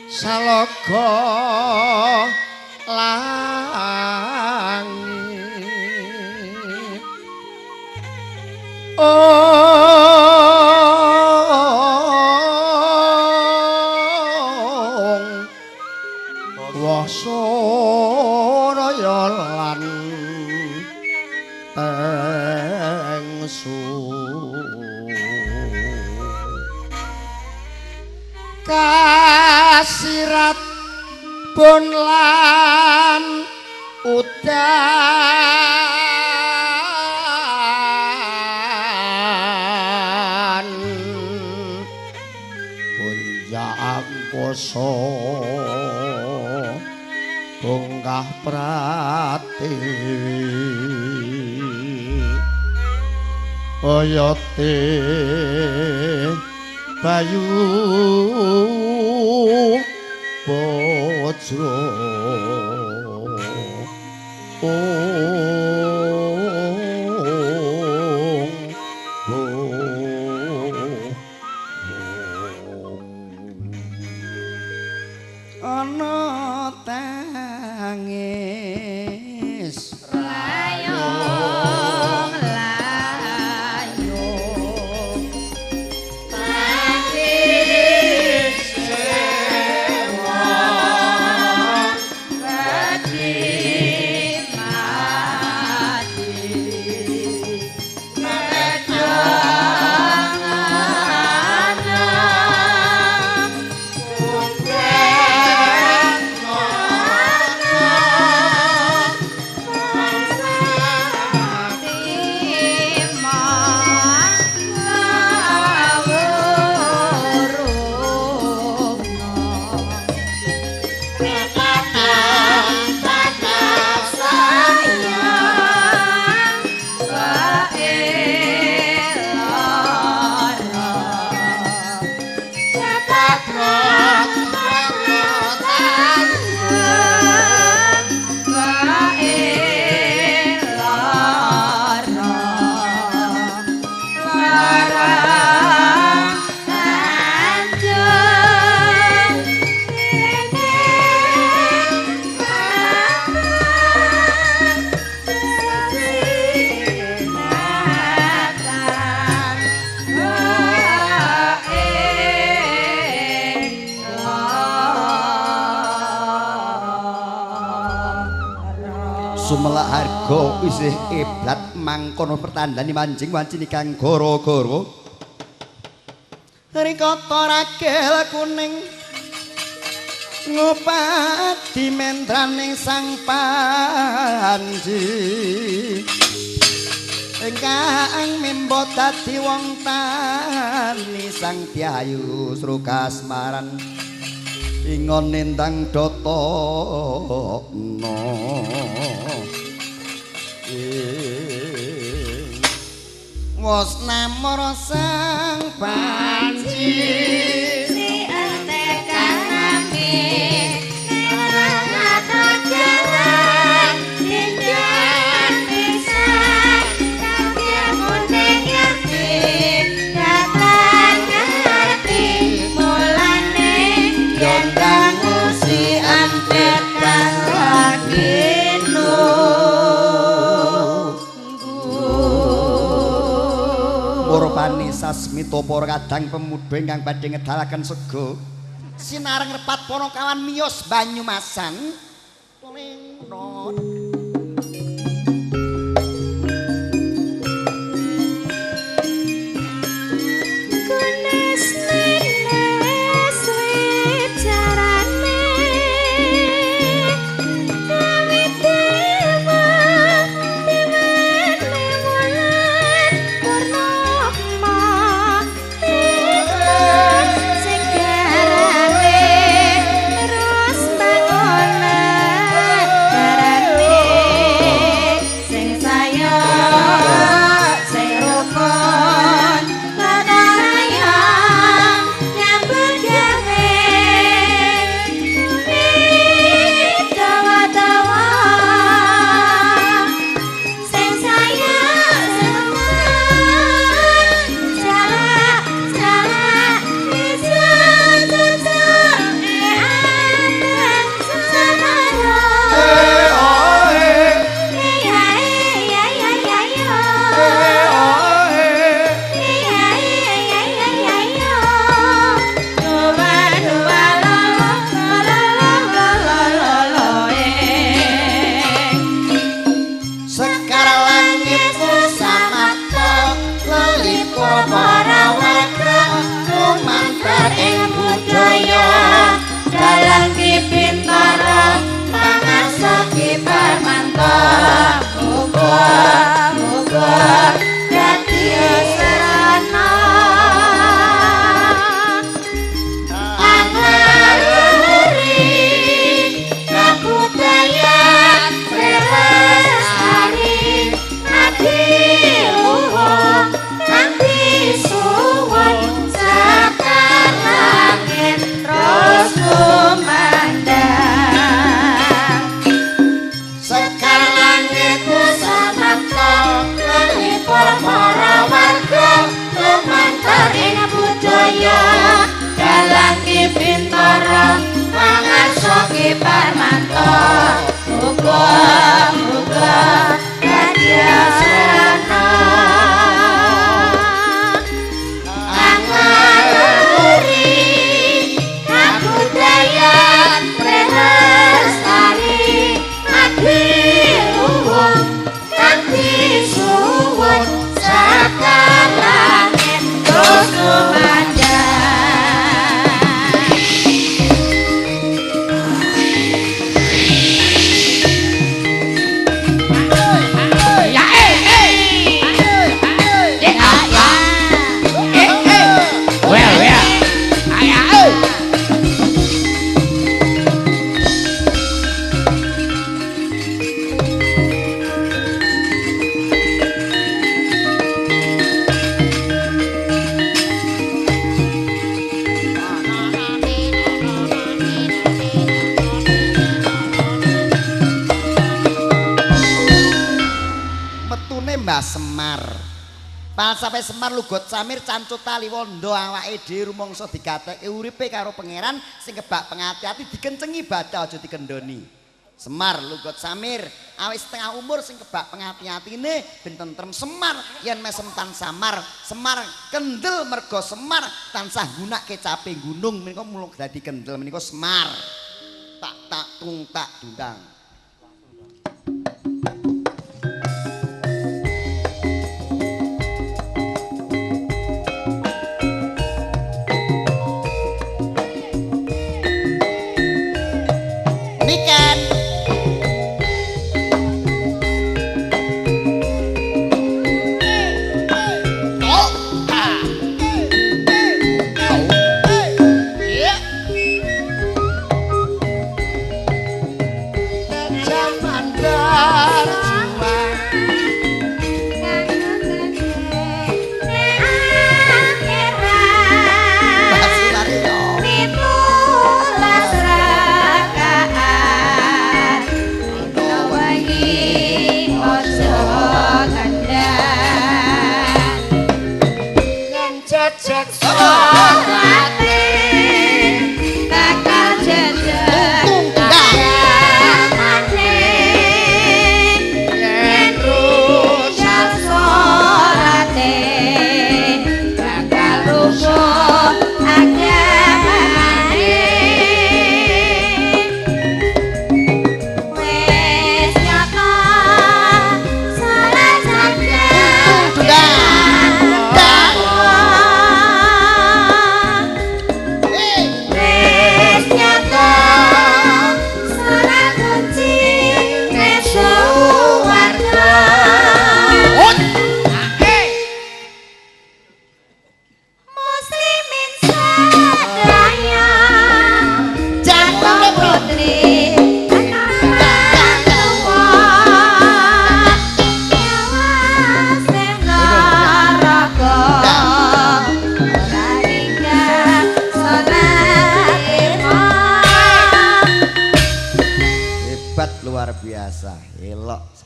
Speaker 5: salaga langit ong wasoraya lan tengsu kasirat pun lan Udan punjak angkasa bongkah pratiwi oyote bayu bojro
Speaker 2: ana tangis
Speaker 1: layung layung tangis sewa wedi mati
Speaker 2: Sumelak harga isih eblat mangkono pertandani manjing wancine kang goro-goro. Rikata ragil kuning ngupadi mendraning sang panji ingkang mimbo dadi wong tani sang Dyayu Srukasmaran ingon nendang dotokno. Wos namara sang panji
Speaker 1: si entekanane ora jalan ninjan pisan kabehane ngerti datang ngerti mulane yondang si antekan lagi.
Speaker 2: Murpani sasmita para kadang pemuda ingkang badhe ngedalaken sega sinareng repat Ponokawan miyos Banyumasan.
Speaker 1: Kunes nenes wicarane gawe dewa dewene wulan purnama sing garane terus bangonan garane
Speaker 2: Pitune Mbah Semar. Falsafah Semar lugot samir cancut tali wondo awake dhewe rumangsa digatekke uripe karo pangeran sing kebak pengati-ati dikencengi ibadah aja dikendoni. Semar lugot samir awis setengah umur sing kebak pengati-atine ben tentrem Semar yen mesem tansah samar Semar kendel mergo Semar tansah gunake kecape gunung menika mulung dadi kendel menika Semar. Tak tak tung tak dundang. Niken.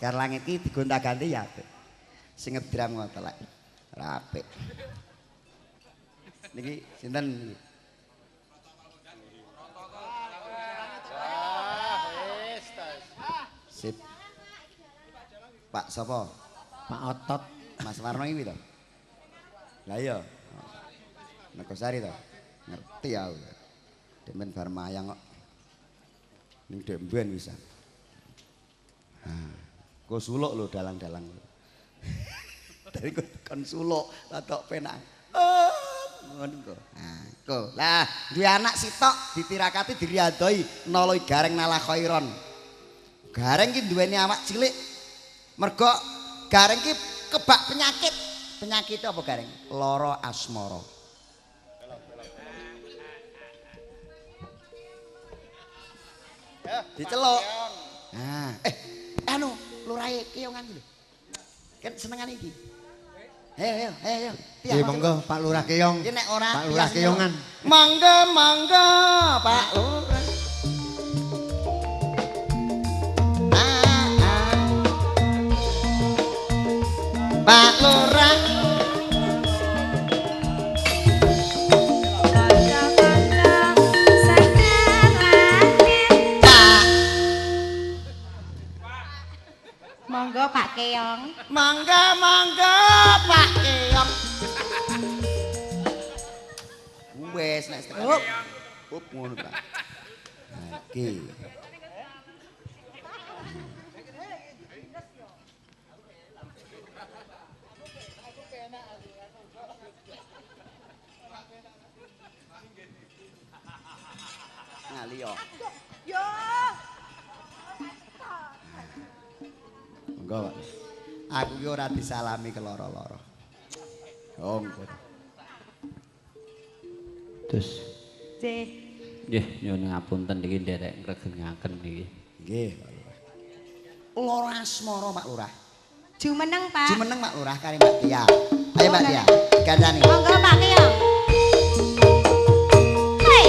Speaker 2: Langit iki digonta-ganti ya apik. Sing ngedram ngono telek. Ora apik. Niki sinten niki? Sip. Pak sapa?
Speaker 5: Pak Otot.
Speaker 2: Mas Warno iki to? Lah iya. Negosari to? Ngerti aku. Demen bar mayang kok. Ning dek mben wisan. Ha. Go suluk lho dalang-dalang. Dari kon suluk latok penak. Oh, ngono kok. Nah, kok. Lah, duwe anak sitok ditirakati diriadoi noloi Gareng nalah khairon. Gareng ki duweni awak cilik. Mergo Gareng ki kebak penyakit. Penyakit apa Gareng? Lara asmara. Diceluk. Nah, anu lurahe keyongan lho. Kan senengane iki. Ayo ayo ayo.
Speaker 5: Nggih monggo Pak Lurah Keyong.
Speaker 2: Iki nek ora
Speaker 5: Pak Lurah Keyongan.
Speaker 2: Monggo monggo Pak Lurah. Pak Lurah.
Speaker 1: Monggo Pak Keong.
Speaker 2: Monggo monggo Pak Keong. Wes nek tekan. Up ngono ta. Iki. Ngali yo.
Speaker 1: Yo.
Speaker 2: Monggo, Pak. Aku ki ora disalami keloro-loro. Oh, monggo.
Speaker 6: Terus.
Speaker 1: Nggih.
Speaker 6: Nggih, nyuwun ngapunten niki nderek ngregengaken niki.
Speaker 2: Nggih, Pak Lurah. Lara asmara, Pak Lurah.
Speaker 1: Jumeneng, Pak.
Speaker 2: Jumeneng, Pak Lurah karo Mbak Tia. Ayo Mbak Tia, kancane.
Speaker 1: Monggo Pak Keong. Hei.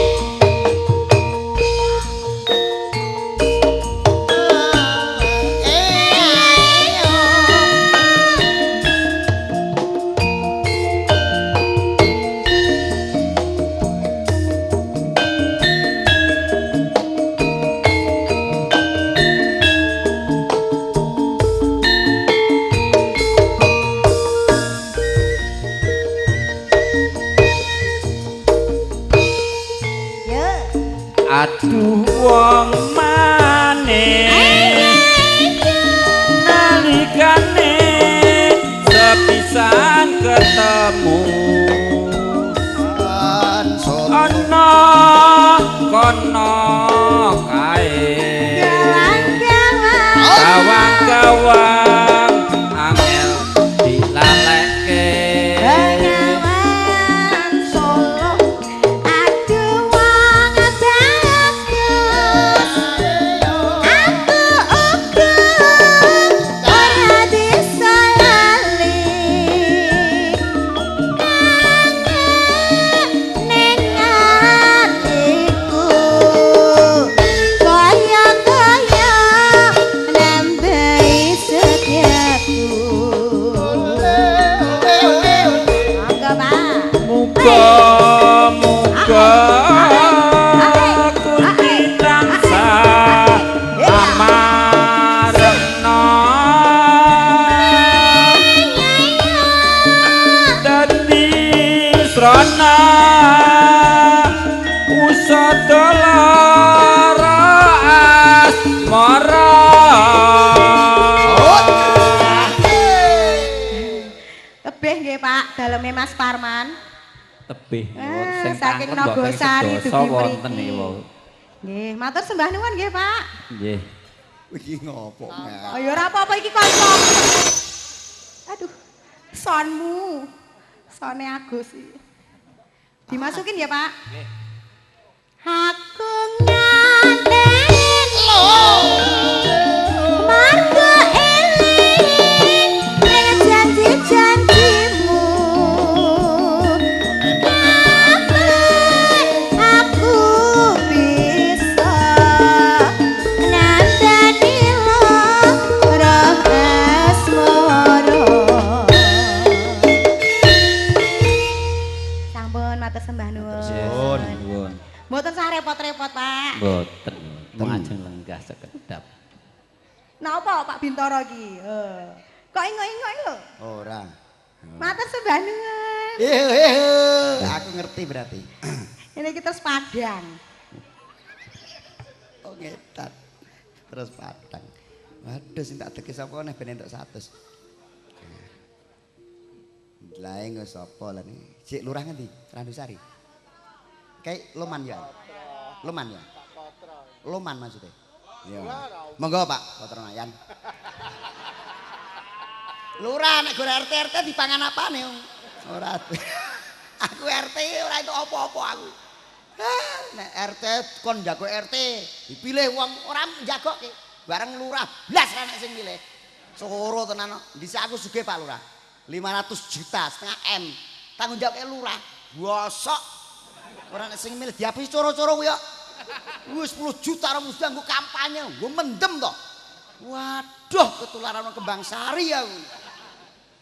Speaker 7: Muga-muga Gusti tansah amarena dadi srana usada lara asmara.
Speaker 1: Tebih nggih Pak, daleme Mas Parman.
Speaker 6: Tebih.
Speaker 1: Eh,
Speaker 6: Sing
Speaker 1: saking
Speaker 6: tanglet mbok ping
Speaker 1: Nogosari
Speaker 6: sedasa
Speaker 1: dugi
Speaker 6: wonten
Speaker 1: mriki.
Speaker 6: niki wau.
Speaker 1: Nggih, matur sembah nuwun nggih Pak.
Speaker 6: Nggih.
Speaker 2: Iki ngopo?
Speaker 1: Oh ya ora apa-apa iki kanca. Aduh, sonmu. Sone Agus iki. Dimasukin ya, Pak? Nggih. Aku nganteni marga eling ning janji-janjimu. Kapan aku bisa nandani lara asmara. Sampun matur sembah nuwun.
Speaker 6: Nuwun. Nuwun.
Speaker 1: Mboten sah repot-repot, Pak.
Speaker 6: Mboten. Mung ajeng lenggah sekedap.
Speaker 1: Napa Pak Bintoro iki? Kok ingok-ingok lho?
Speaker 2: Ora.
Speaker 1: Matur sembah nuwun.
Speaker 2: Aku ngerti berarti.
Speaker 1: Ini kita terus padang.
Speaker 2: Oh ngetat. Terus padang. Waduh sing tak deke sapa neh ben entuk 100. Lah engko sapa lah niki? Sik lurah ngendi? Randusari. Kayak Loman ya. Loman ya. Loman maksudnya. Ya. Monggo Pak Potronayan. Lurah nek gore RT RT dipangan apane? Ora. Aku RT ora itu apa-apa aku. Nek RT kon jago RT, dipilih wong ora njagoke. Bareng lurah blas ra nek sing milih. Soro tenan. Dhisik aku sugih Pak Lurah. 500 juta, setengah M. Tanggung jawab lurah. Bosok. Ora nek sing milih diapisi coro-coro kuwi kok. Wis 10 juta ora mesti nggo kampanye, nggo mendem to. Waduh, ketularan Kembang Sari aku.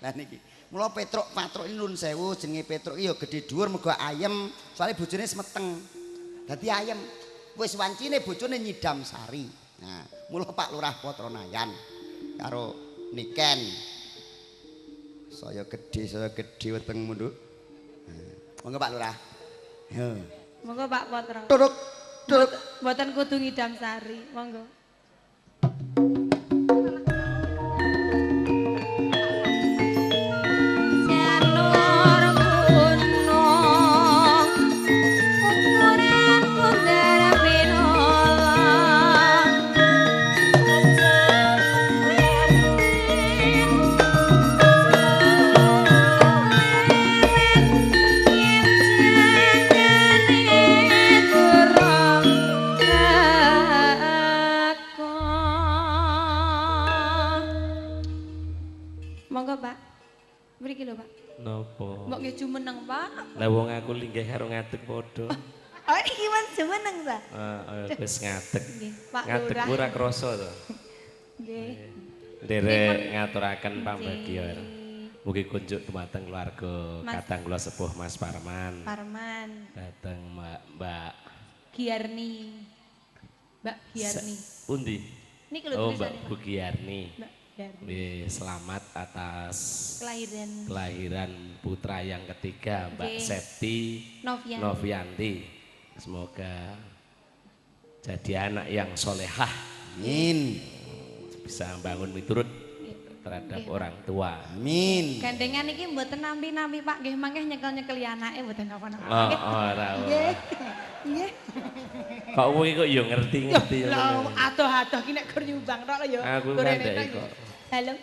Speaker 2: Lah niki, mula Petruk Patruk ini nun sewu jenenge Petruk iki ya gedhe dhuwur mergo ayem, soalé bojone semeteng. Dadi ayem. Wis wancine bojone nyidam sari. Nah, mula Pak Lurah Potronayan karo Niken. Saya gedhe wetengmu, Nduk. Monggo Pak Lurah. Yo.
Speaker 8: Monggo Pak Potro.
Speaker 2: Turuk, turuk.
Speaker 8: Mboten kudu ngidam sari, monggo.
Speaker 1: Janur gunung ukuran pundar pinola.
Speaker 8: Monggo Pak. Mriki lho Pak.
Speaker 7: Napa?
Speaker 8: Mbok nggih jumeneng Pak.
Speaker 7: Lah wong aku linggih karo ngadeg padha.
Speaker 8: Oh iki men jumeneng ta?
Speaker 7: Heeh, wis ngadeg.
Speaker 8: Nggih, Pak
Speaker 7: Ngadeg
Speaker 8: Lurah.
Speaker 7: ora krasa to.
Speaker 8: Nggih.
Speaker 7: Nderek ngaturaken pambagya. Mugi kunjuk dumateng keluarga
Speaker 8: Mas-
Speaker 7: kadang kula sepuh Mas Parman.
Speaker 8: Parman,
Speaker 7: Dateng Mbak Mbak
Speaker 8: Giarni. Mbak Giarni.
Speaker 7: Pundi?
Speaker 8: Niki lho
Speaker 7: Oh, Mbak
Speaker 8: tulisane, Pak.
Speaker 7: Bu Giarni.
Speaker 8: Mbak Giarni.
Speaker 7: Nggih, selamat atas
Speaker 8: Kelahiran
Speaker 7: kelahiran putra yang ketiga Mbak
Speaker 8: Nggih.
Speaker 7: Septi
Speaker 8: Novianti.
Speaker 7: Novianti. Semoga jadi anak yang solehah,
Speaker 2: Amin.
Speaker 7: bisa bangun miturut terhadap
Speaker 8: Nggih.
Speaker 7: orang tua.
Speaker 2: Amin.
Speaker 8: Gandengan iki mboten nampi-nampi Pak, nggih mangke nyekel-nyekeli anake mboten napa-napa.
Speaker 7: Oh, ora.
Speaker 8: Nggih. Nggih.
Speaker 7: Kok kowe kok ya ngerti-ngerti ya.
Speaker 8: Lah adoh-adoh ki nek gur nyumbang tok lho ya.
Speaker 7: Aku
Speaker 8: Gorene
Speaker 7: kan ndek
Speaker 8: tok.
Speaker 7: kok.
Speaker 8: Halo.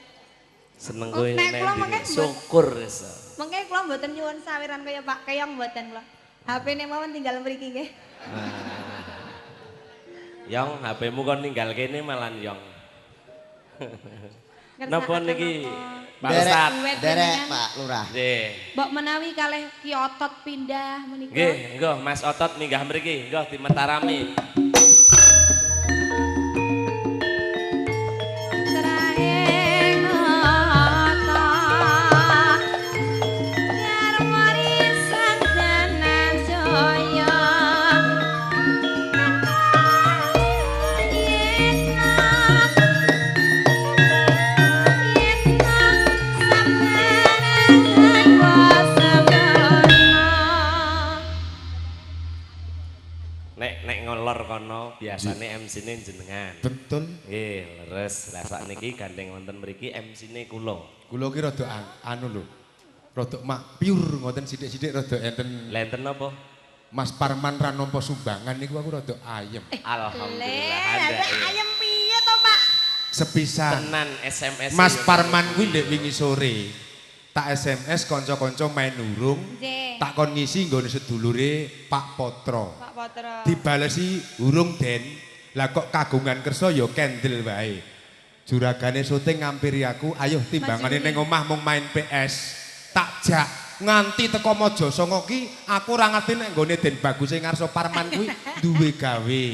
Speaker 7: Seneng
Speaker 8: Oh,
Speaker 7: kowe
Speaker 8: nek
Speaker 7: nek
Speaker 8: kula
Speaker 7: ndi.
Speaker 8: mangke mbot-
Speaker 7: Syukur wis.
Speaker 8: Mengke kula mboten nyuwun sawiran kaya Pak Keong mboten kula. HP-ne mawon tinggal mriki nggih.
Speaker 7: Yong, HP-mu kon ninggal kene malan Yong. Napa
Speaker 8: Ngersakaken
Speaker 7: niki
Speaker 8: napa?
Speaker 7: Pak
Speaker 2: Derek,
Speaker 7: Ustad?
Speaker 8: Duet
Speaker 2: derek
Speaker 8: jenengan.
Speaker 2: Pak Lurah.
Speaker 7: Nggih.
Speaker 8: Mbok menawi kalih Ki Otot pindah menika.
Speaker 7: Nggih, nggih Mas Otot minggah mriki, nggih dimetarami.
Speaker 8: Trahing nata. Nyarwari sang
Speaker 7: biasane MC-ne jenengan.
Speaker 4: Betul.
Speaker 7: Nggih, leres. Lah sakniki gandeng wonten mriki MC-ne kula.
Speaker 4: Kula ki rada anu lho. Rada mak pure ngoten sithik-sithik rada enten.
Speaker 7: Lah enten napa?
Speaker 4: Mas Parman ra nampa sumbangan niku aku rada ayem.
Speaker 7: Alhamdulillah.
Speaker 8: Ayem piye to, Pak?
Speaker 4: Sepisan.
Speaker 7: Tenan SMS.
Speaker 4: Mas Parman kuwi ndek wingi sore. Tak SMS kanca-kanca main urung, tak kon ngisi nggone sedulure Pak Potro.
Speaker 8: Pak Potro.
Speaker 4: Dibalesi urung Den. Lah kok kagungan kersa ya kendel wae. Juragane syuting ngampiri aku, ayo timbangane ning omah mung main PS. Tak jak nganti teko Mojosongo ki aku ora ngerti nek nggone Den Bagus sing ngarsa Parman kuwi duwe gawe.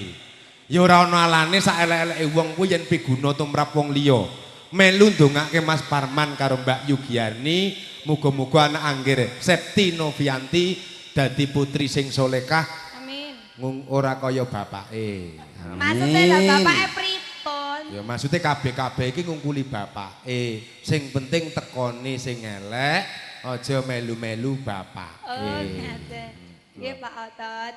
Speaker 4: Ya ora ana alane sak elek-eleke wong kuwi yen piguna tumrap wong liya. Melu ndongake Mas Parman karo Mbak Yugiani, muga-muga anak anggir Septi Novianti dadi putri sing solekah.
Speaker 8: Amin.
Speaker 4: Ora kaya bapake.
Speaker 8: Maksude lha bapake pripun?
Speaker 4: Ya maksude kabeh-kabeh iki ngungkuli bapake. Sing penting tekone sing elek, aja melu-melu bapake.
Speaker 8: Oh, ngaten. Nggih Pak Otot.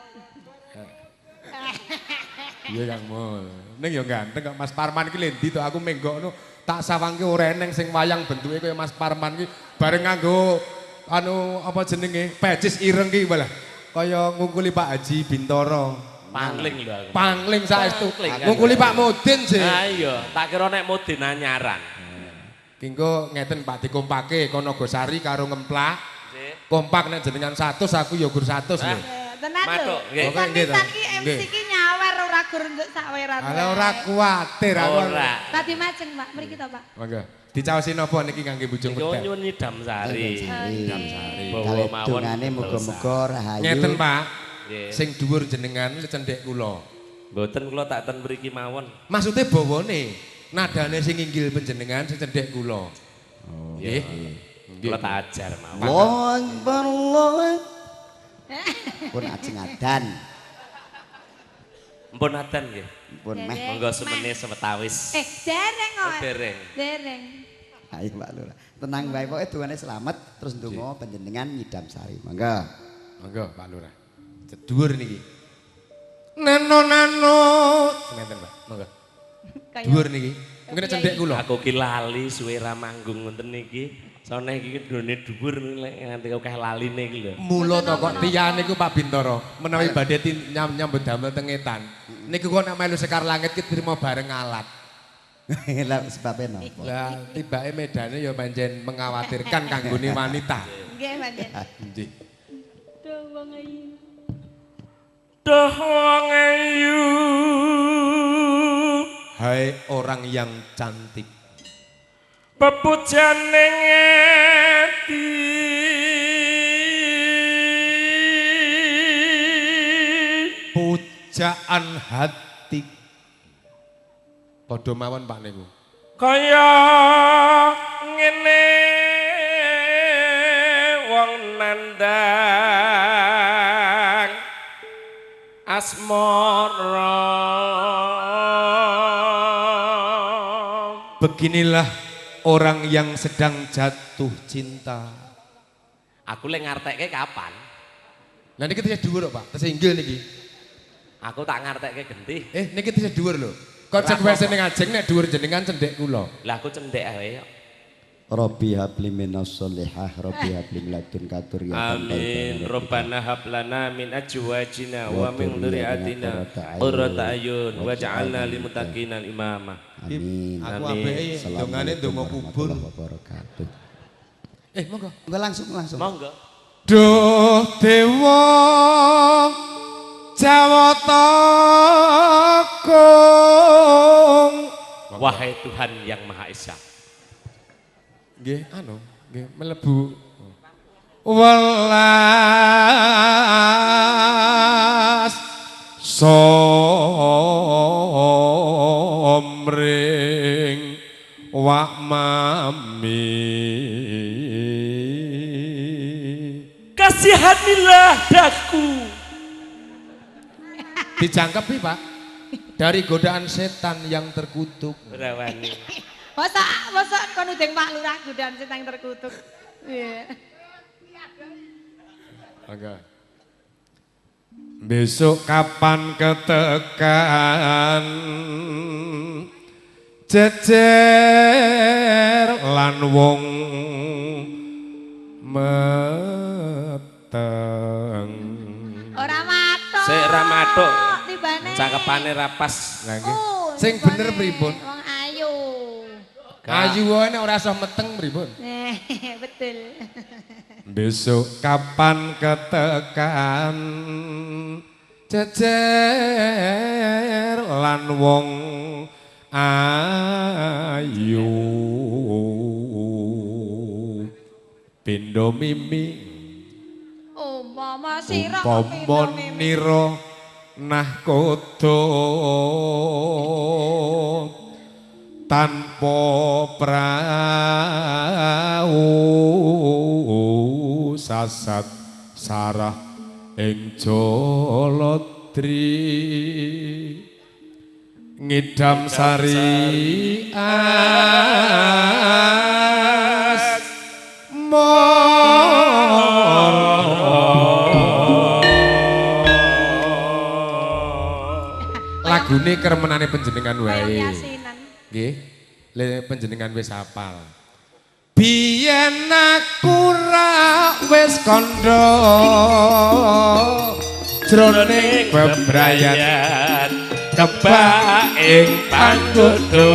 Speaker 4: Iya Kang Mul. Ning ya ganteng kok Mas Parman iki lho ndi to aku menggokno tak sawangke ora eneng sing wayang bentuke kaya Mas Parman ki bareng nganggo anu apa jenenge pecis ireng ki malah kaya ngungkuli Pak Haji Bintoro.
Speaker 7: Pangling lho aku.
Speaker 4: Pangling saestu. Ngungkuli Pak Mudin sih.
Speaker 7: Ha iya, tak kira nek Mudin anyaran.
Speaker 4: Ki engko ngeten Pak dikompake kono Nogosari karo Ngemplak. Kompak nek jenengan 100 aku ya gur 100 lho.
Speaker 8: Tenan lho. Pisan-pisan ki MC ki nyawer ora gur njuk saweran.
Speaker 4: Ala ora kuwatir aku.
Speaker 7: Ora.
Speaker 8: Tadi majeng Pak, mriki to Pak.
Speaker 4: Monggo. Dicaosi napa niki kangge Bujung
Speaker 7: Niku
Speaker 4: Medal?
Speaker 7: nyuwun nyidam sari.
Speaker 4: Nyidam sari.
Speaker 7: Bawa mawon.
Speaker 2: Dongane muga-muga rahayu.
Speaker 4: Ngeten Pak. Sing dhuwur jenengan cendhek kula.
Speaker 7: Mboten kula tak ten mriki mawon.
Speaker 4: Maksude bawane nadane sing inggil panjenengan sing cendhek kula.
Speaker 2: Oh.
Speaker 4: Nggih.
Speaker 7: Kula tak ajar mawon.
Speaker 2: Allahu Akbar Allah. Pun ajeng adan.
Speaker 7: Mpun adan nggih.
Speaker 2: Mpun meh.
Speaker 7: Monggo semene sewetawis.
Speaker 8: Dereng kok.
Speaker 7: Dereng.
Speaker 8: Dereng.
Speaker 2: Ayo Pak Lurah. Tenang wae pokoke dungane selamat terus ndonga panjenengan nyidam sari. Monggo.
Speaker 4: Monggo Pak Lurah. Dhuwur niki. Nano nano. Ngeten Pak. Monggo. Dhuwur niki. Mungkin cendhek kula.
Speaker 7: Aku ki lali suwe ra manggung ngoten niki. Sone iki ndone dhuwur lek nganti akeh laline iki lho.
Speaker 4: Mula to kok tiyang niku Pak Bintoro menawi badhe nyambut damel teng etan. Niku kok nek melu Sekar Langit ki trimo bareng alat.
Speaker 2: Lah sebabe napa?
Speaker 4: Lah tibake medane ya pancen mengkhawatirkan kanggone wanita.
Speaker 8: Nggih pancen.
Speaker 4: Nggih.
Speaker 8: Duh wong ayu.
Speaker 7: Duh wong ayu.
Speaker 4: Hai orang yang cantik.
Speaker 7: Pepujane ati.
Speaker 4: Pujaan hati. Padha mawon Pak niku.
Speaker 7: Kaya ngene wong nandang asmara.
Speaker 4: Beginilah orang yang sedang jatuh cinta.
Speaker 7: Aku lek ngartekke kapan?
Speaker 4: Lah niki tesih dhuwur kok, Pak. Tesih inggil niki.
Speaker 7: Aku tak ngartekke genti.
Speaker 4: Niki tesih dhuwur lho. Konsekuensi ning ajeng nek dhuwur jenengan cendhek kula.
Speaker 7: Lah aku cendhek ae kok.
Speaker 2: Rabbi habli minas sholihah, Rabbi habli min ladunka dzurriyyatan.
Speaker 7: Amin. Rabbana hab lana min azwajina wa min dzurriyyatina qurrata a'yun waj'alna lil muttaqina imama.
Speaker 2: Amin.
Speaker 4: Aku apike dongane ndonga kubur.
Speaker 2: Wabarakatuh.
Speaker 4: Monggo.
Speaker 2: Monggo langsung.
Speaker 7: Monggo.
Speaker 4: Duh dewa Jawata Agung.
Speaker 7: Wahai Tuhan yang Maha Esa.
Speaker 4: Nggih, anu, nggih mlebu. Welas somring wak mami.
Speaker 7: Kasihanilah daku.
Speaker 4: Dijangkepi, Pak. Dari godaan setan yang terkutuk.
Speaker 7: Rawani.
Speaker 8: Masa kon udeng Pak Lurah godaan setan terkutuk. Iya.
Speaker 4: Oke. Besok kapan ketekan jejer lan wong meteng.
Speaker 8: Ora mathuk.
Speaker 7: Sik ora mathuk.
Speaker 8: Tibane.
Speaker 7: Cakepane ra pas.
Speaker 4: Lah nggih. Sing bener pripun?
Speaker 8: Wong ayu.
Speaker 4: Ayu wae nek ora iso meteng pripun?
Speaker 8: Betul.
Speaker 4: Besok kapan ketekan jejer lan wong ayu pindho mimi
Speaker 8: umpama sira
Speaker 4: umpama nira nahkoda tanpa prau sasat sarah ing Jaladri ngidam sari as lagune kremenane panjenengan wae. Nggih, le panjenengan wis hafal. Biyen aku ra wis kandha jroning bebrayan kebak ing panggoda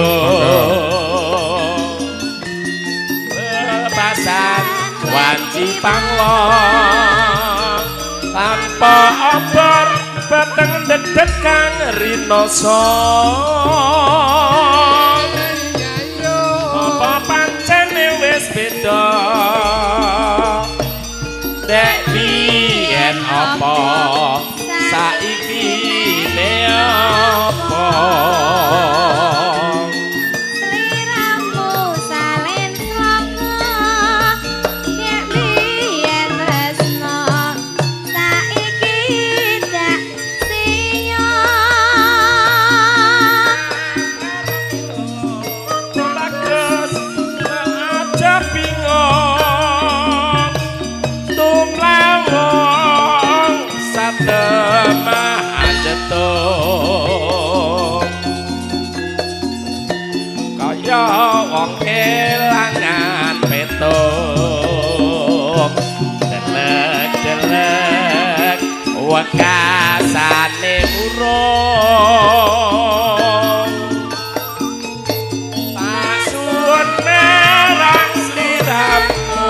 Speaker 7: bebasan wanci panglong tanpa obor peteng dedeg kang rinoso. Apa pancene wis beda dek biyen apa saiki ne apa
Speaker 8: sliramu salen sanga dek biyen tresno saiki dak siyo
Speaker 7: bagus aja bingung tumlawong satemah jetung kaya wong kelangan petung delek-delek wekasane urung tak suwun marang sliramu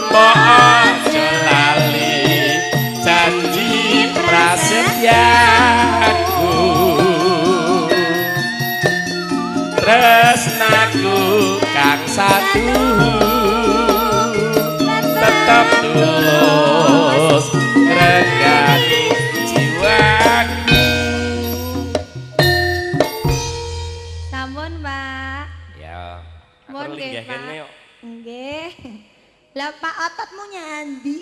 Speaker 7: mbok aja lali janji prasetyaku tresnaku kang satu tetep tulus ngrengani jiwaku.
Speaker 8: Sampun, Pak.
Speaker 7: Ya,
Speaker 8: Mohon
Speaker 7: aku
Speaker 8: nggih,
Speaker 7: linggih
Speaker 8: Pak.
Speaker 7: kene kok.
Speaker 8: Nggih. Lah Pak ototmu nyandi?